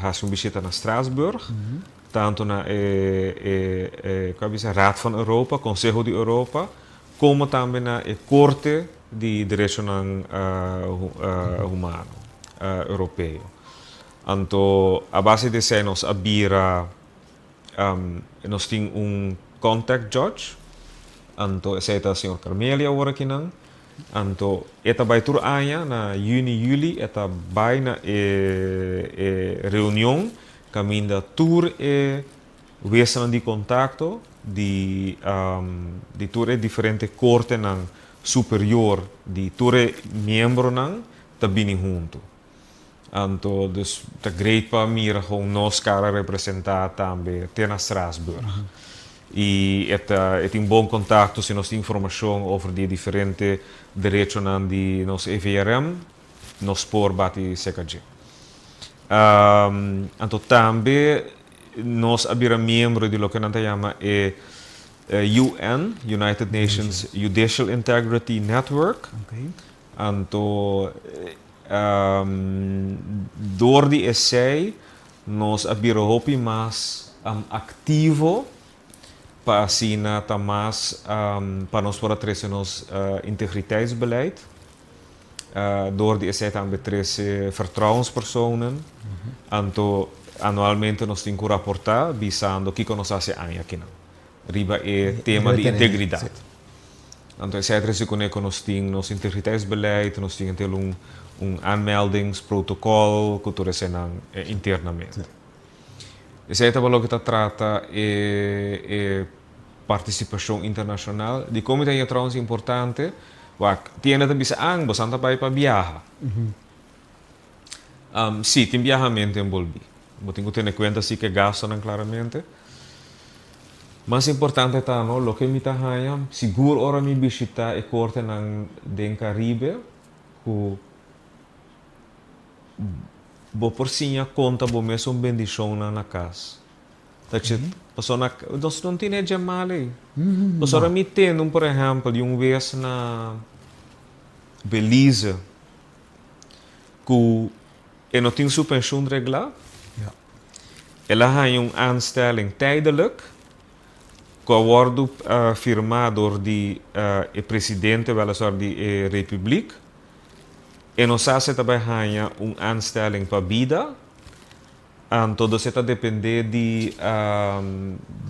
Speaker 2: haci un bishita na Straatsburg, tanto na e, con bisa, Raad van Europa, Conseho di Europa, como tambe na e Corte di Derechonan Humano Europeo. Anto, a base di esey nos a bira, nos tin un contact judge, anto esey ta señor Carmelia awor akinan. Anto e ta bay tur aña na juni, juli, e ta bay na e reunion caminda tur e huesnan di contacto di tur e diferente cortenan superior di tur e miembronan ta bini hunto. Anto, dus ta great pa mira con nos cara representa tambe te na Straatsburg. Y e tin bon contacto. Si nos tin informacion over di diferente derechonan di nos EVRM, nos por bati CKG. Anto tambe nos a bira miembro di loke nan ta yama e UN, United Nations Judicial Integrity Network. Anto, door di esey nos a bira hopi mas activo pa asina ta mas pa nos por trece nos integriteitsbeleid. Door di esey tambe trece vertrouwenspersonen. Anto anualmente nos tin cu raporta bisando kico nos a haci aña akinan riba e tema di integridad. Anto esey trece cu nos tin nos integriteitsbeleid, nos tin un aanmeldingsprotocol cu tur eseynan internamente. Esey ta loke ta trata e participacion internacional. Di con ta trouwens importante, wak, tin ta bisa ang, bo ta bay pa biaha. Si, tin biahamento envolvi. Bo tin cu tene cuenta si cu gastonan claramente. Mas importante ta, no, loke mi ta haya, sigur ora mi bishita e cortenan den Caribe, cu bo por siña conta bo mes un bendicionnan na cas. Dat je, persona, nos no tin e mal ey. Persona mi tende, por ehempel, di un bes na Belize, cu e no tin su pensioen regla. El a haña un aanstelling tijdelijk, ku a wòrdu firmá dor di e presidente weliswaar di e republiek. E no sa si e ta bai haña un aanstelling pa bida, anto dus e ta dependé di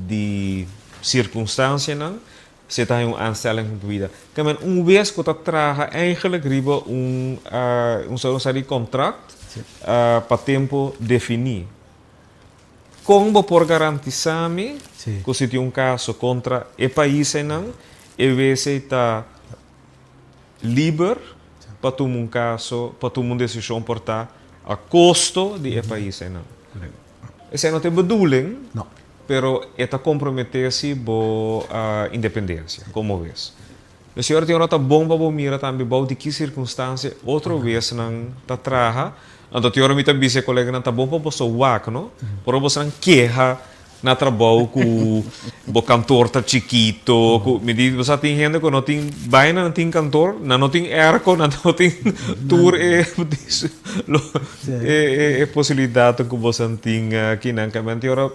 Speaker 2: di sirkunstansianan si e ta haña un aanstelling pa bida. Tamen un wes ku ta traha eigenlijk riba un un sa di kontrakt pa tempu definí. Kon bo por garantisá mi ku si tin un kaso kontra e pais einan, e wes ei ta liber pa tuma un kaso, pa tuma un desishon por ta a kosto di e pais einan? Esei no ta e bedoeling, pero e ta komprometé si bo independensia komo wes. E señor tin ora ta bon pa bo mira tambe bou di ki sirkunstansia otro wesnan ta traha. Anto tin ora mi ta bisa e koleganan ta bon pa boso wak no, por bosonan keha na trabou ku bo kantor ta chikito, ku mi di bo sa tin hende ku no tin baina nan tin kantor, nan no tin airco, nan no tin tur e e posibilidatnan ku bosonan tin akinan. Tin ora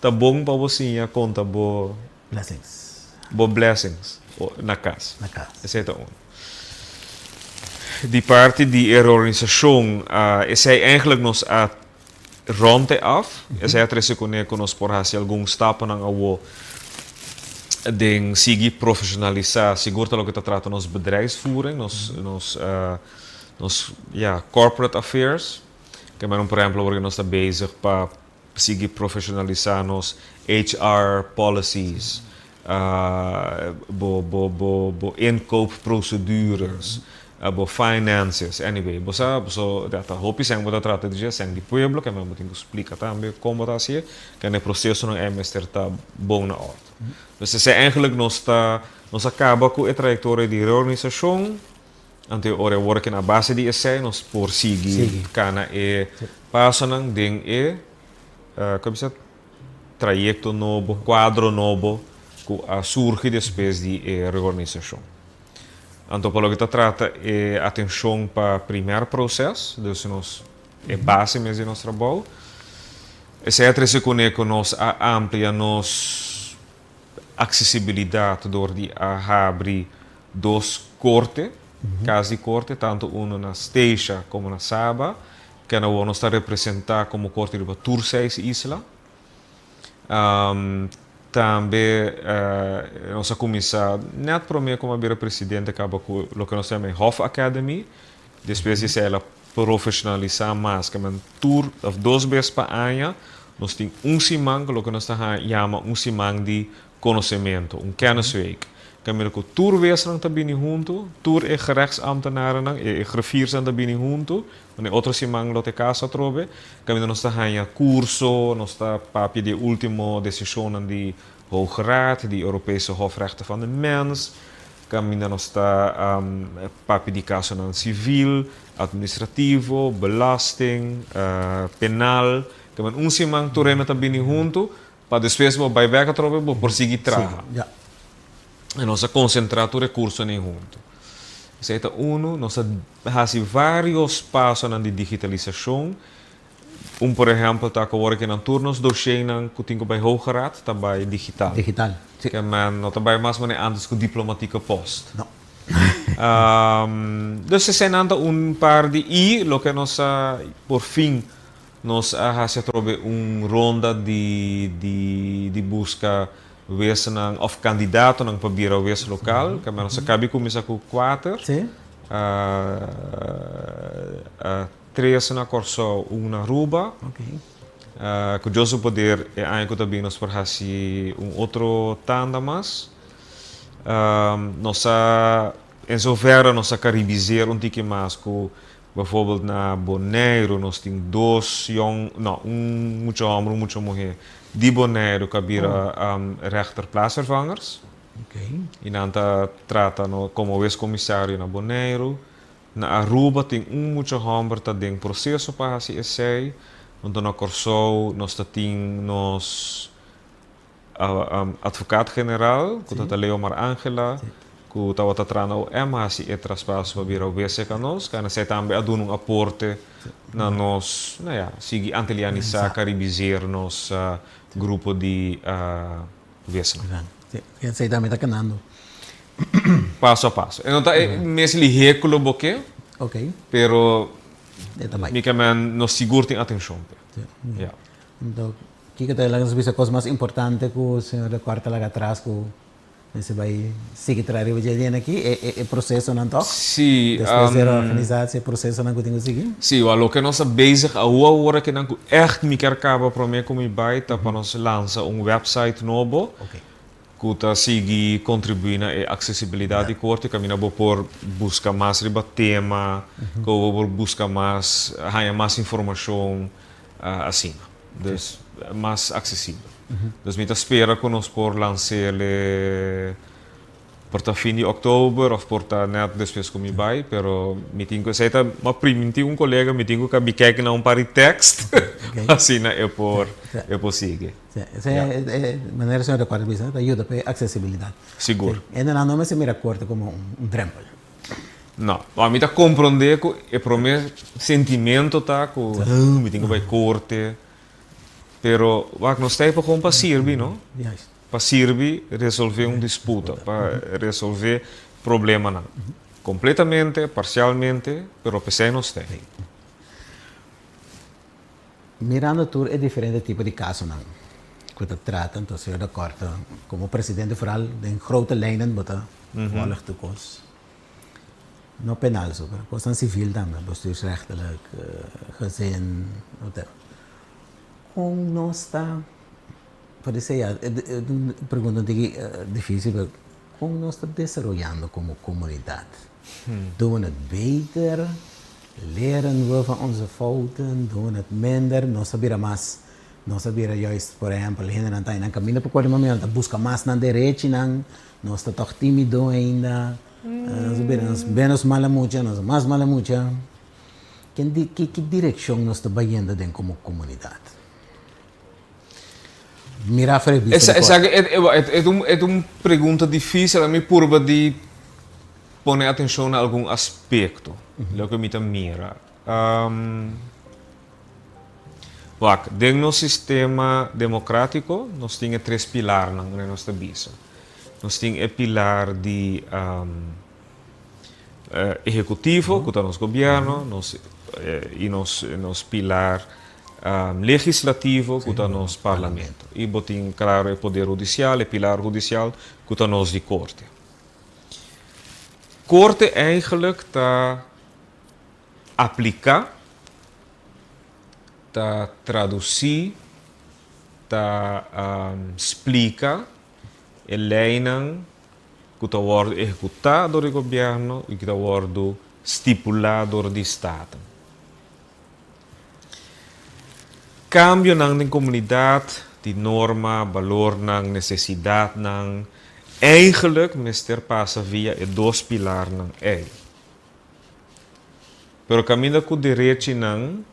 Speaker 2: ta bon pa bo siña konta bo.
Speaker 1: Blessings.
Speaker 2: Bo blessings na kas.
Speaker 1: Na kas.
Speaker 2: Esei ta un. Di parti di e reorganisashon, esei eigenlijk nos a rond e af. Esei a trese kuné ku nos por hasi algun stapnan awo den sigui profeshonalisá, sigur ta loke ta trata nos bedrijfsvoering, nos, nos, nos, ya, corporate affairs. Ke manera, por ehempel, awor ku nos ta bezig pa sigui profesionalisa nos HR policies, bo bo bo bo inkoopprocedures, bo finances, anyway, bo sa so ta hopi sèn bo ta trata di dje, sèn di pueblo, ke men bo tin ku splika tambe kon bo ta hasié, ke e prosesonan ei mester ta bon na òrdu. Dus esei eigenlijk nos ta nos a kaba ku e trayektoria di reorganisashon. Anto e ora e wòrdu kina a base di esei nos por sigui kana e pasonan den e kon bisa trayekto nobo, kuadro nobo ku a surgi despues di e reorganisashon. Anto pa loke ta trata e atenshon pa primer proses, dus nos e base mes di nos trabou, esei a trese kuné ku nos a amplia nos aksesibilidat dor di a habri dos korte, kas di korte, tantu unu na Statia komo na Saba, ken awor nos ta representá komo korte riba tur seis isla. Tambe nos a kuminsá nèt promé ku mi a bira presidente kaba ku loke nos ta yama e Hof Academy, despues di esei el a profeshonalisá mas, ke men tur òf dos bes pa aña nos tin un siman ku loke nos ta yama un siman di konosementu, un kennisweek. Kaminda ku tur wesnan ta bini huntu, tur e gerechtsambtenarennan, e grifiersnan ta bini huntu, wanneer e otro siman lo ta e kaso atrobe, kaminda nos ta haña kurso, nos ta papia di e último desishonnan di Hoge Raad, di Europese Hof Rechten van de Mens, kaminda nos ta papia di kasonan sivil, administrativo, belasting, penal. Kaminda un siman tur hende ta bini huntu. Pa despues bo bai bek atrobe bo por sigui traha. I nos a konsentrá tur e kursonan huntu. Esei ta unu. Nos a hasi vários pasonan di digitalisashon. Un por ehèmpel ta ku awor kinan tur nos doshénan ku tin ku bai Hoge Raad ta bai digital.
Speaker 1: Digital,
Speaker 2: si. Ke men no ta bai mas manera ántes ku diplomatieke post.
Speaker 1: No.
Speaker 2: Dus eseinan ta un par di i loke nos a por fin Nos a hasi atrobe un ronda di di di buska wesnan of kandidatonan pa bira wes lokal. Kamba nos a kabi kuminsá ku kuater. Tres na Kòrsou, un na Aruba. Ku Dios su poder e aña ku ta bin nos por hasi un otro tanda mas. Nos a en zoverre nos a karibiseer un tiki mas ku Bijvoorbeeld na Boneiru nos tin dos yong, no, un mucha homber, un mucha muher di Boneiru ku a bira rechter plaatsvervangers. I nan ta trata no komo wescomisario na Boneiru. Na Aruba tin un mucha homber ta den proseso pa hasi esei. Anto na Kòrsou nos ta tin nos advocaat-generaal ku ta ta Leomar Angela. Ku tabata traha na OM a hasi e traspaso pa bira wc ka nos, ka esei tambe a duna un aporte na nos, nou ja, sigui antilianisá, karibiseer nos grupo di wcnan.
Speaker 1: Sí, esei tambe ta kanando.
Speaker 2: Paso a paso. E no ta e mes lihé ku lo bo ke, pero mi ke men nos sigur tin atenshon p'e.
Speaker 1: Ja. Anto, kiko ta laga nos bisa kos mas importante ku señor de Kort a laga atras ku Mester bai sigui traha riba dje dien aki, e e procesonan tok?
Speaker 2: Sí.
Speaker 1: Despues di reorganisatie, e procesonan ku tin ku sigui?
Speaker 2: Sí, wak loke nos ta bezig awo awor aki nan ku ègt mi kier kaba promé ku mi bai ta pa nos lansa un website nobo ku ta sigui kontribuí na e aksesibilidat di korte kaminda bo por buska mas riba tema, ku bo por buska mas, haña mas informashon asina. Dus mas aksesibel. Dus mi ta spera ku nos por lans'el por ta fin di òktober òf por ta nèt despues ku mi bai, pero mi tin ku esei ta m'a primintí un kolega mi tin ku kabi kèk na un par di tèkst pa asina e por e por sigui.
Speaker 1: Sí, esei e manera señor de Kort a bisa ta yuda pa e aksesibilidat.
Speaker 2: Sigur.
Speaker 1: E nan no mester mira korte komo un drèmpel.
Speaker 2: No. Bo mi ta komprondé ku e promé sentimento ta ku mi tin ku bai korte. Pero wak nos ta ei pa kon pa sirbi no. Pa sirbi resolvé un disputa, pa resolvé problemanan. Kompletamente, parsialmente, pero p'esei nos ta ei.
Speaker 1: Mirando tur e diferente tipo di kasonan ku ta trata, entonces señor de Kort komo presidente foral den grote lijnen bo ta volg tur kos. No penal so, pero kosnan sivil tambe, bestuursrechtelijk, gezin, whatever. Kon nos ta, por esei ya, e un pregunta un tiki dificil, pero kon nos ta desaroyando komo komunidat? Doen we het beter? Leren we van onze fouten? Doen we het minder? Nos ta bira mas, nos ta bira juist, por ehempel, hendenan ta nan kaminda pa kore mami, nan ta buska mas nan derechinan, nos ta tòg timido ainda, nos ta bira nos menos mala mucha, nos mas mala mucha. Ken di, ki ki direkshon nos ta bayendo den komo komunidat? Mira afuera e bista di
Speaker 2: Esa, e ta un, e ta un pregunta difícil, ami purba di pone atenshon na algun aspekto, loke mi ta mira. Wak, den nos sistema demokratiko nos tin e tres pilarnan ku nos ta bisa. Nos tin e pilar di ehekutivo, ku ta nos gobièrnu, nos i nos nos pilar legislativo, ku ta nos parlamento. I bo tin klaro e poder hudisial, e pilar hudisial, ku ta nos di korte. Korte eigenlijk ta apliká, ta tradusí, ta splika e leinan ku ta wòrdu ehekutá dor di gobièrnu i ku ta wòrdu stipulá dor di Staten. Kambionan den komunidat di norma, balornan, nesesidatnan, eigenlik mester pasa via e dos pilarnan ei. Pero kaminda ku derechinan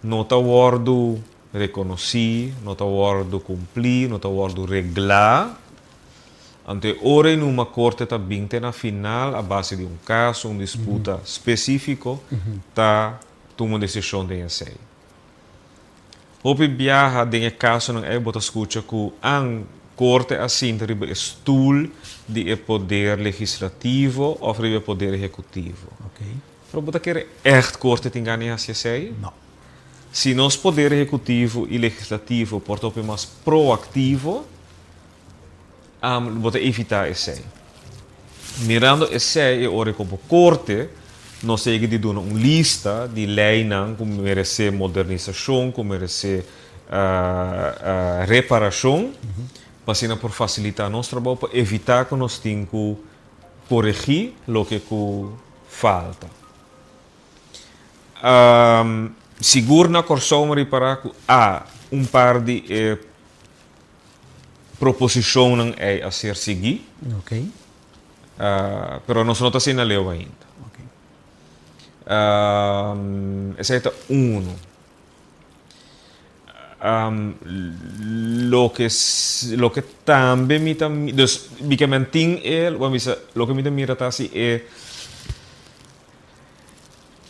Speaker 2: no ta wòrdu rekonosí, no ta wòrdu kumplí, no ta wòrdu reglá, anto e ora ei numa korte ta bin te na final a base di un kaso, un disputa spesífiko, ta tuma un desishon den esei. Hopi biaha den e kasonan ei bo ta skucha ku an korte a sinta riba e stul di e poder legislativo òf riba e poder ehekutivo. Pero bo ta kere ègt korte tin gana di hasi esei?
Speaker 1: No.
Speaker 2: Si nos poder ehekutivo i legislativo por ta hopi mas proaktivo, bo ta evitá esei. Mirando esei e ora ku bo korte, nos ta yega di duna un lista di leinan ku meresé modernisashon, ku meresé reparashon, pa asina por fasilitá nos trabou pa evitá ku nos tin ku koregí loke ku falta. Sigur na Kòrsou mi ripará ku a un par di e proposishonnan ei a ser sigui. Pero nos no ta asina leu ainda. Esei ta unu. Loke loke tambe mi ta dus mi ke men tin e bo a bisa loke mi ta mira ta si e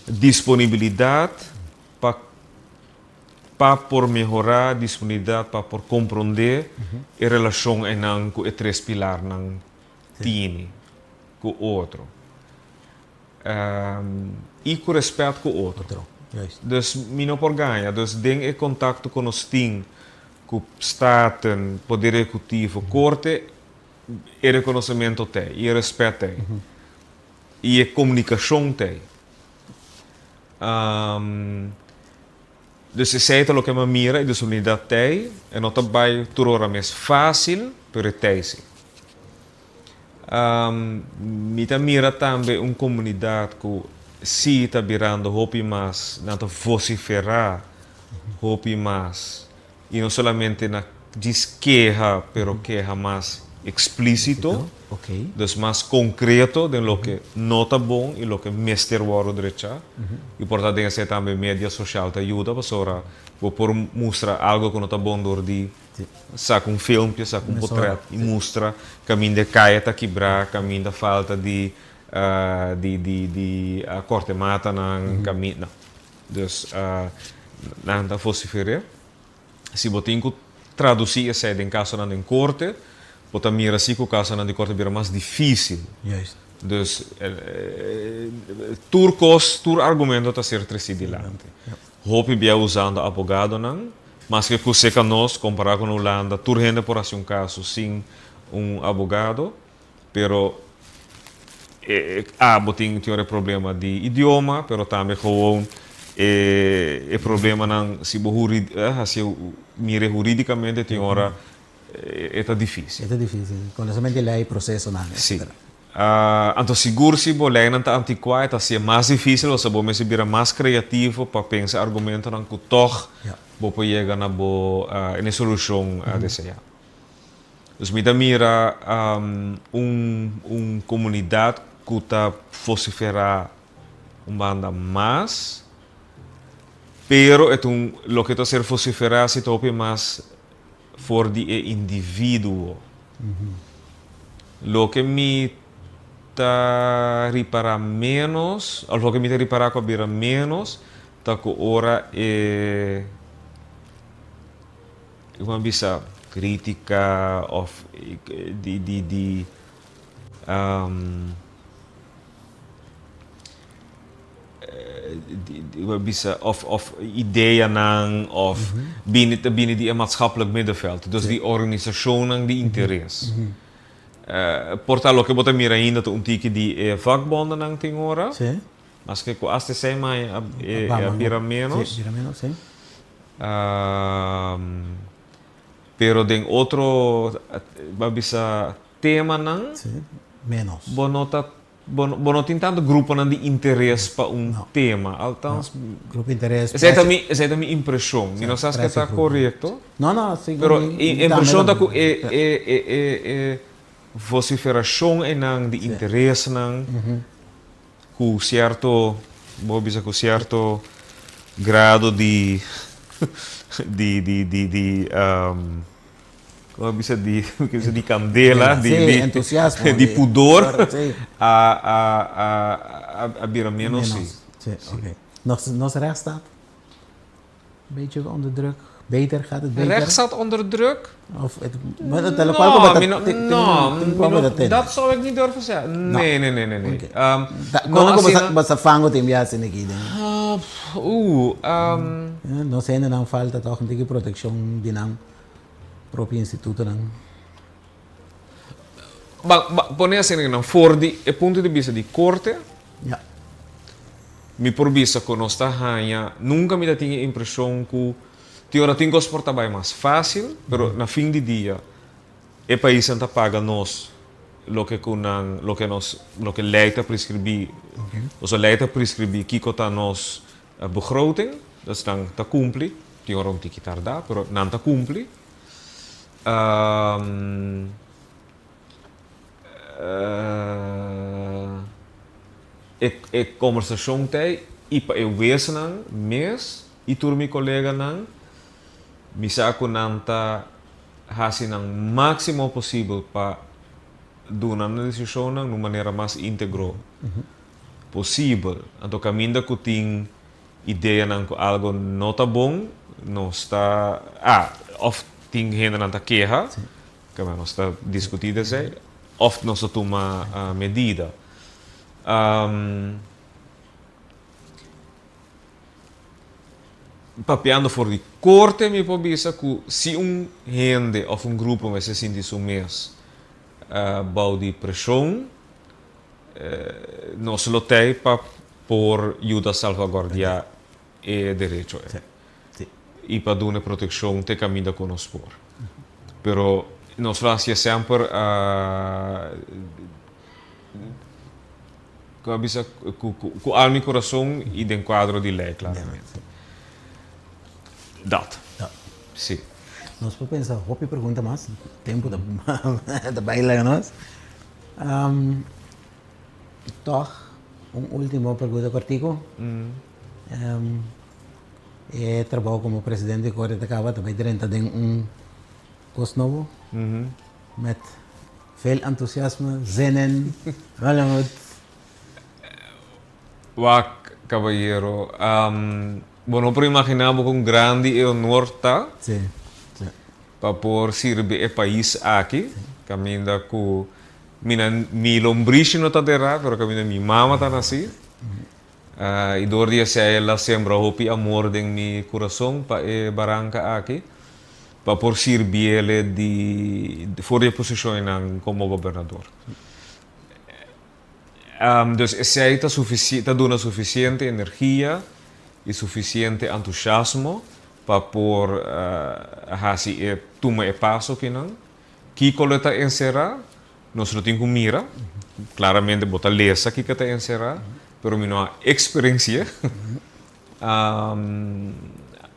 Speaker 2: disponibilidat pa pa por mehorá, disponibilidat pa por komprondé e relashon einan ku e tres pilarnan tini ku otro. I ku respet ku otro. Dus mi no por gaña. Dus den e kontakto ku nos tin ku Staten, Poder Ehekutivo, Korte, e rekonosementu t'ei i e respet t'ei. I e komunikashon t'ei. Dus esei ta loke mi a mira, e desunidat t'ei. E no ta bai tur ora mes fásil, pero e t'ei si. Mi ta mira tambe un komunidat ku si ta birando hopi mas, nan ta vosiferá hopi mas i no solamente na djis keha pero keha mas eksplísito, dus mas konkreto den loke no ta bon i loke mester wòrdu drechá. I por ta den esei tambe media sosial ta yuda pasobra bo por mustra algu ku no ta bon dor di Saca un filmpje, saca un potret y mustra caminda e caya ta kibra, caminda falta di di di di corte matanan, caminda. Dus nan ta vociferer. Si bo tin cu traduci esey den casonan den corte, bo ta mira si cu casonan di corte bira mas dificil. Dus tur cos, tur argumento ta ser treci dilanti. Hopi bia usando abogadonan. Maske ku seka nos, kompará ku na Hulanda, tur hende por hasi un kaso sin un abogado, pero e abo tin tin ora e problema di idioma, pero tambe gewoon e e problemanan si bo huri hasi mira huridikamente tin ora e ta difisil.
Speaker 1: E ta difisil, konosement di lei, prosesonan, etsetera.
Speaker 2: Si. Anto sigur si bo leinan ta antikuá e ta hasié mas difísil osea bo mester bira mas kreativo pa pensa argumentonan ku tòg bo por yega na bo na e solushon deseá. Dus mi ta mira un un komunidat ku ta vosiferá un banda mas, pero e ta un loke ta ser vosiferá si ta hopi mas for di e individuo. Loke mi ta ripará ménos, òf loke mi ta ripará ku a bira ménos, ta ku ora e, ku a bisa, krítika òf di di di bisa of of ideanan of bini ta bini di e maatschappelijk middenveld, dus di organisacionnan di interes. Por ta loke bo ta mira ainda ta un tiki di e vakbondennan tin ora, maske ku asta esei mai a bira menos. Pero den otro, bo a bisa, temanan, bo no ta Bo bo no tin tanto gruponan di interes pa un tema, althans.
Speaker 1: Grupo interes.
Speaker 2: Esei ta mi, esei ta mi impreshon. Mi no sa si ta korekto.
Speaker 1: No, no, segun
Speaker 2: Pero e impreshon ta ku e e e e e vosiferashon einan di interesnan ku sierto, bo a bisa ku sierto grado di di di di di. Como bisa di, bisa di candela, di,
Speaker 1: sí,
Speaker 2: di,
Speaker 1: entusiasmo,
Speaker 2: di pudor, sí. a, a, a, a, a bira menos,
Speaker 1: menos.
Speaker 2: sí.
Speaker 1: Sí, sí. Oké. Nos, nos rechtsstaat? Beetje onder druk? Beter? Gaat het beter?
Speaker 2: Rechtsstaat onder druk?
Speaker 1: Of het, maar het, no,
Speaker 2: mi no, no, mi no, dat zou ik niet durven zeggen. Nee, nee, nee, nee. nee.
Speaker 1: Okay. Um, da, no, asina, basta fango tem biasi neki den?
Speaker 2: Uh, um,
Speaker 1: Nos hendenan falta toch un tiki proteccion di nan propio institutonan.
Speaker 2: Ba, ba, pone asina nan for di e punto di bista di korte.
Speaker 1: Ja.
Speaker 2: Mi por bisa ku nos ta haña, nunka mi ta tin e impreshon ku tin ora tin kos por ta bai mas fásil, pero na fin di dia e paisnan ta paga nos loke ku nan, loke nos, loke lei ta preskribí.
Speaker 1: Okay.
Speaker 2: Pasobra lei ta preskribí kiko ta nos Begroting, dus nan ta cumpli, tin ora un tiki tarda, pero nan ta cumpli. E e conversacion ta ei y pa e wesnan mes y tur mi coleganan. Mi sa ku nan ta hasi nan máksimo posibel pa duna nan desishonnan na un manera mas íntegro posibel. Anto kaminda ku tin ideanan ku algo no ta bon, nos ta, ah, òf tin hendenan ta keha, kaba nos ta diskutí di esei, òf nos ta tuma medida. Papiando for di korte mi por bisa ku si un hende òf un grupo mester sinti su mes bou di preshon, nos lo tei pa por yuda salvaguardiá e derecho ei i pa duna e protekshon te kaminda ku nos por. Pero nos lo hasié semper Ku a bisa ku alma i kurason i den kuadro di lei klaramente. Dat. Si.
Speaker 1: Nos por pensa hopi pregunta mas, tempu ta bai laga nos. Tòg un ultimo pregunta kòrtiku. E trabou komo presidente di korte ta kaba ta bai drenta den un kos nobo met Veel entusiasme, zin in, Hollywood.
Speaker 2: Wak, cabayero, bo no por imagina bo con grandi e honor ta pa por sirbi e pais aki, caminda cu mi na mi lombrishi no ta dera, pero caminda mi mama ta naci. I dor di esei el a sembra hopi amor den mi kurason pa e baranka aki, pa por sirbiele di for di e posishonnan komo gobernador. Dus esei ta ta duna sufisiente energia i sufisiente antusiasmo pa por hasi e tuma e paso kinan. Kiko lo ta enserá? Nos lo tin ku mira. Klaramente bo ta lesa kiko ta enserá, pero mi no a eksperensi'é.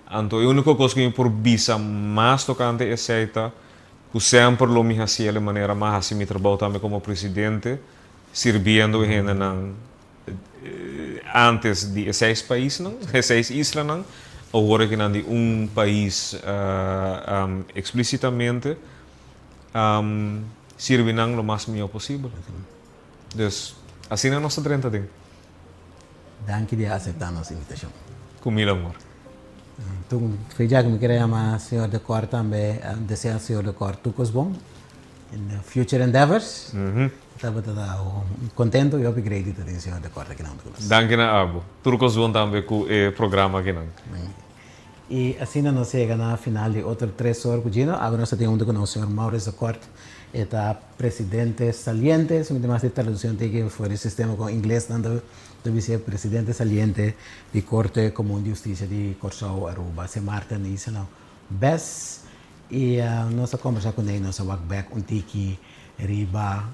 Speaker 2: Anto e úniko kos ku mi por bisa mas tokante esei ta ku semper lo mi hasiel e manera m'a hasi mi trabou tambe komo presidente, sirbiendo e hendenan antes di e seis paisnan, e seis islanan, awor aki nan di un pais eksplísitamente. Sirbi nan lo mas mihó posibel. Dus, asina nos ta drenta den.
Speaker 1: Danki di a aseptá nos invitashon.
Speaker 2: Ku mil amor.
Speaker 1: Tur fecha ku mi kere yama señor De Kort tambe, desea señor De Kort tur kos bon in the future endeavors. Tabata ta contento y hopi great di ta tin señor De Kort akinan hunto ku nos.
Speaker 2: Danki na abo. Tur kos bon tambe ku e programa akinan.
Speaker 1: Y asina nos yega na final di otro tres or cu Gino. Awe nos ta tin hunto cu nos señor Maurice de Kort. E ta presidente saliente, si mi tin mas di traduccion tin ki for di sistema con inglesnan ta bisa e presidente saliente di Corte Comun di Husticia di Corsou, Aruba, Sint Maarten y Isla Bes. Y nos a combersa cu ne y nos a wak bek un tiki riba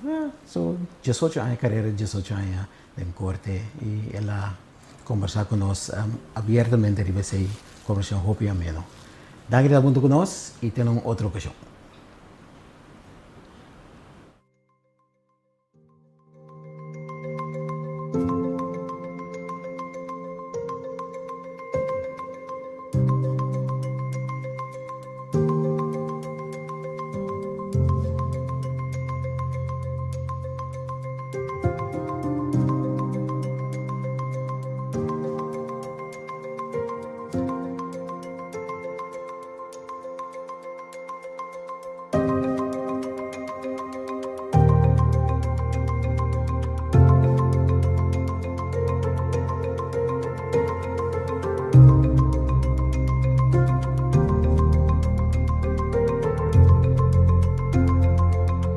Speaker 1: su diesocho aña carera, diesocho aña den corte y el a Kombersá ku nos abiertamente riba esei kombersashon hopi ameno. Danki di ta huntu ku nos i te na un otro okashon.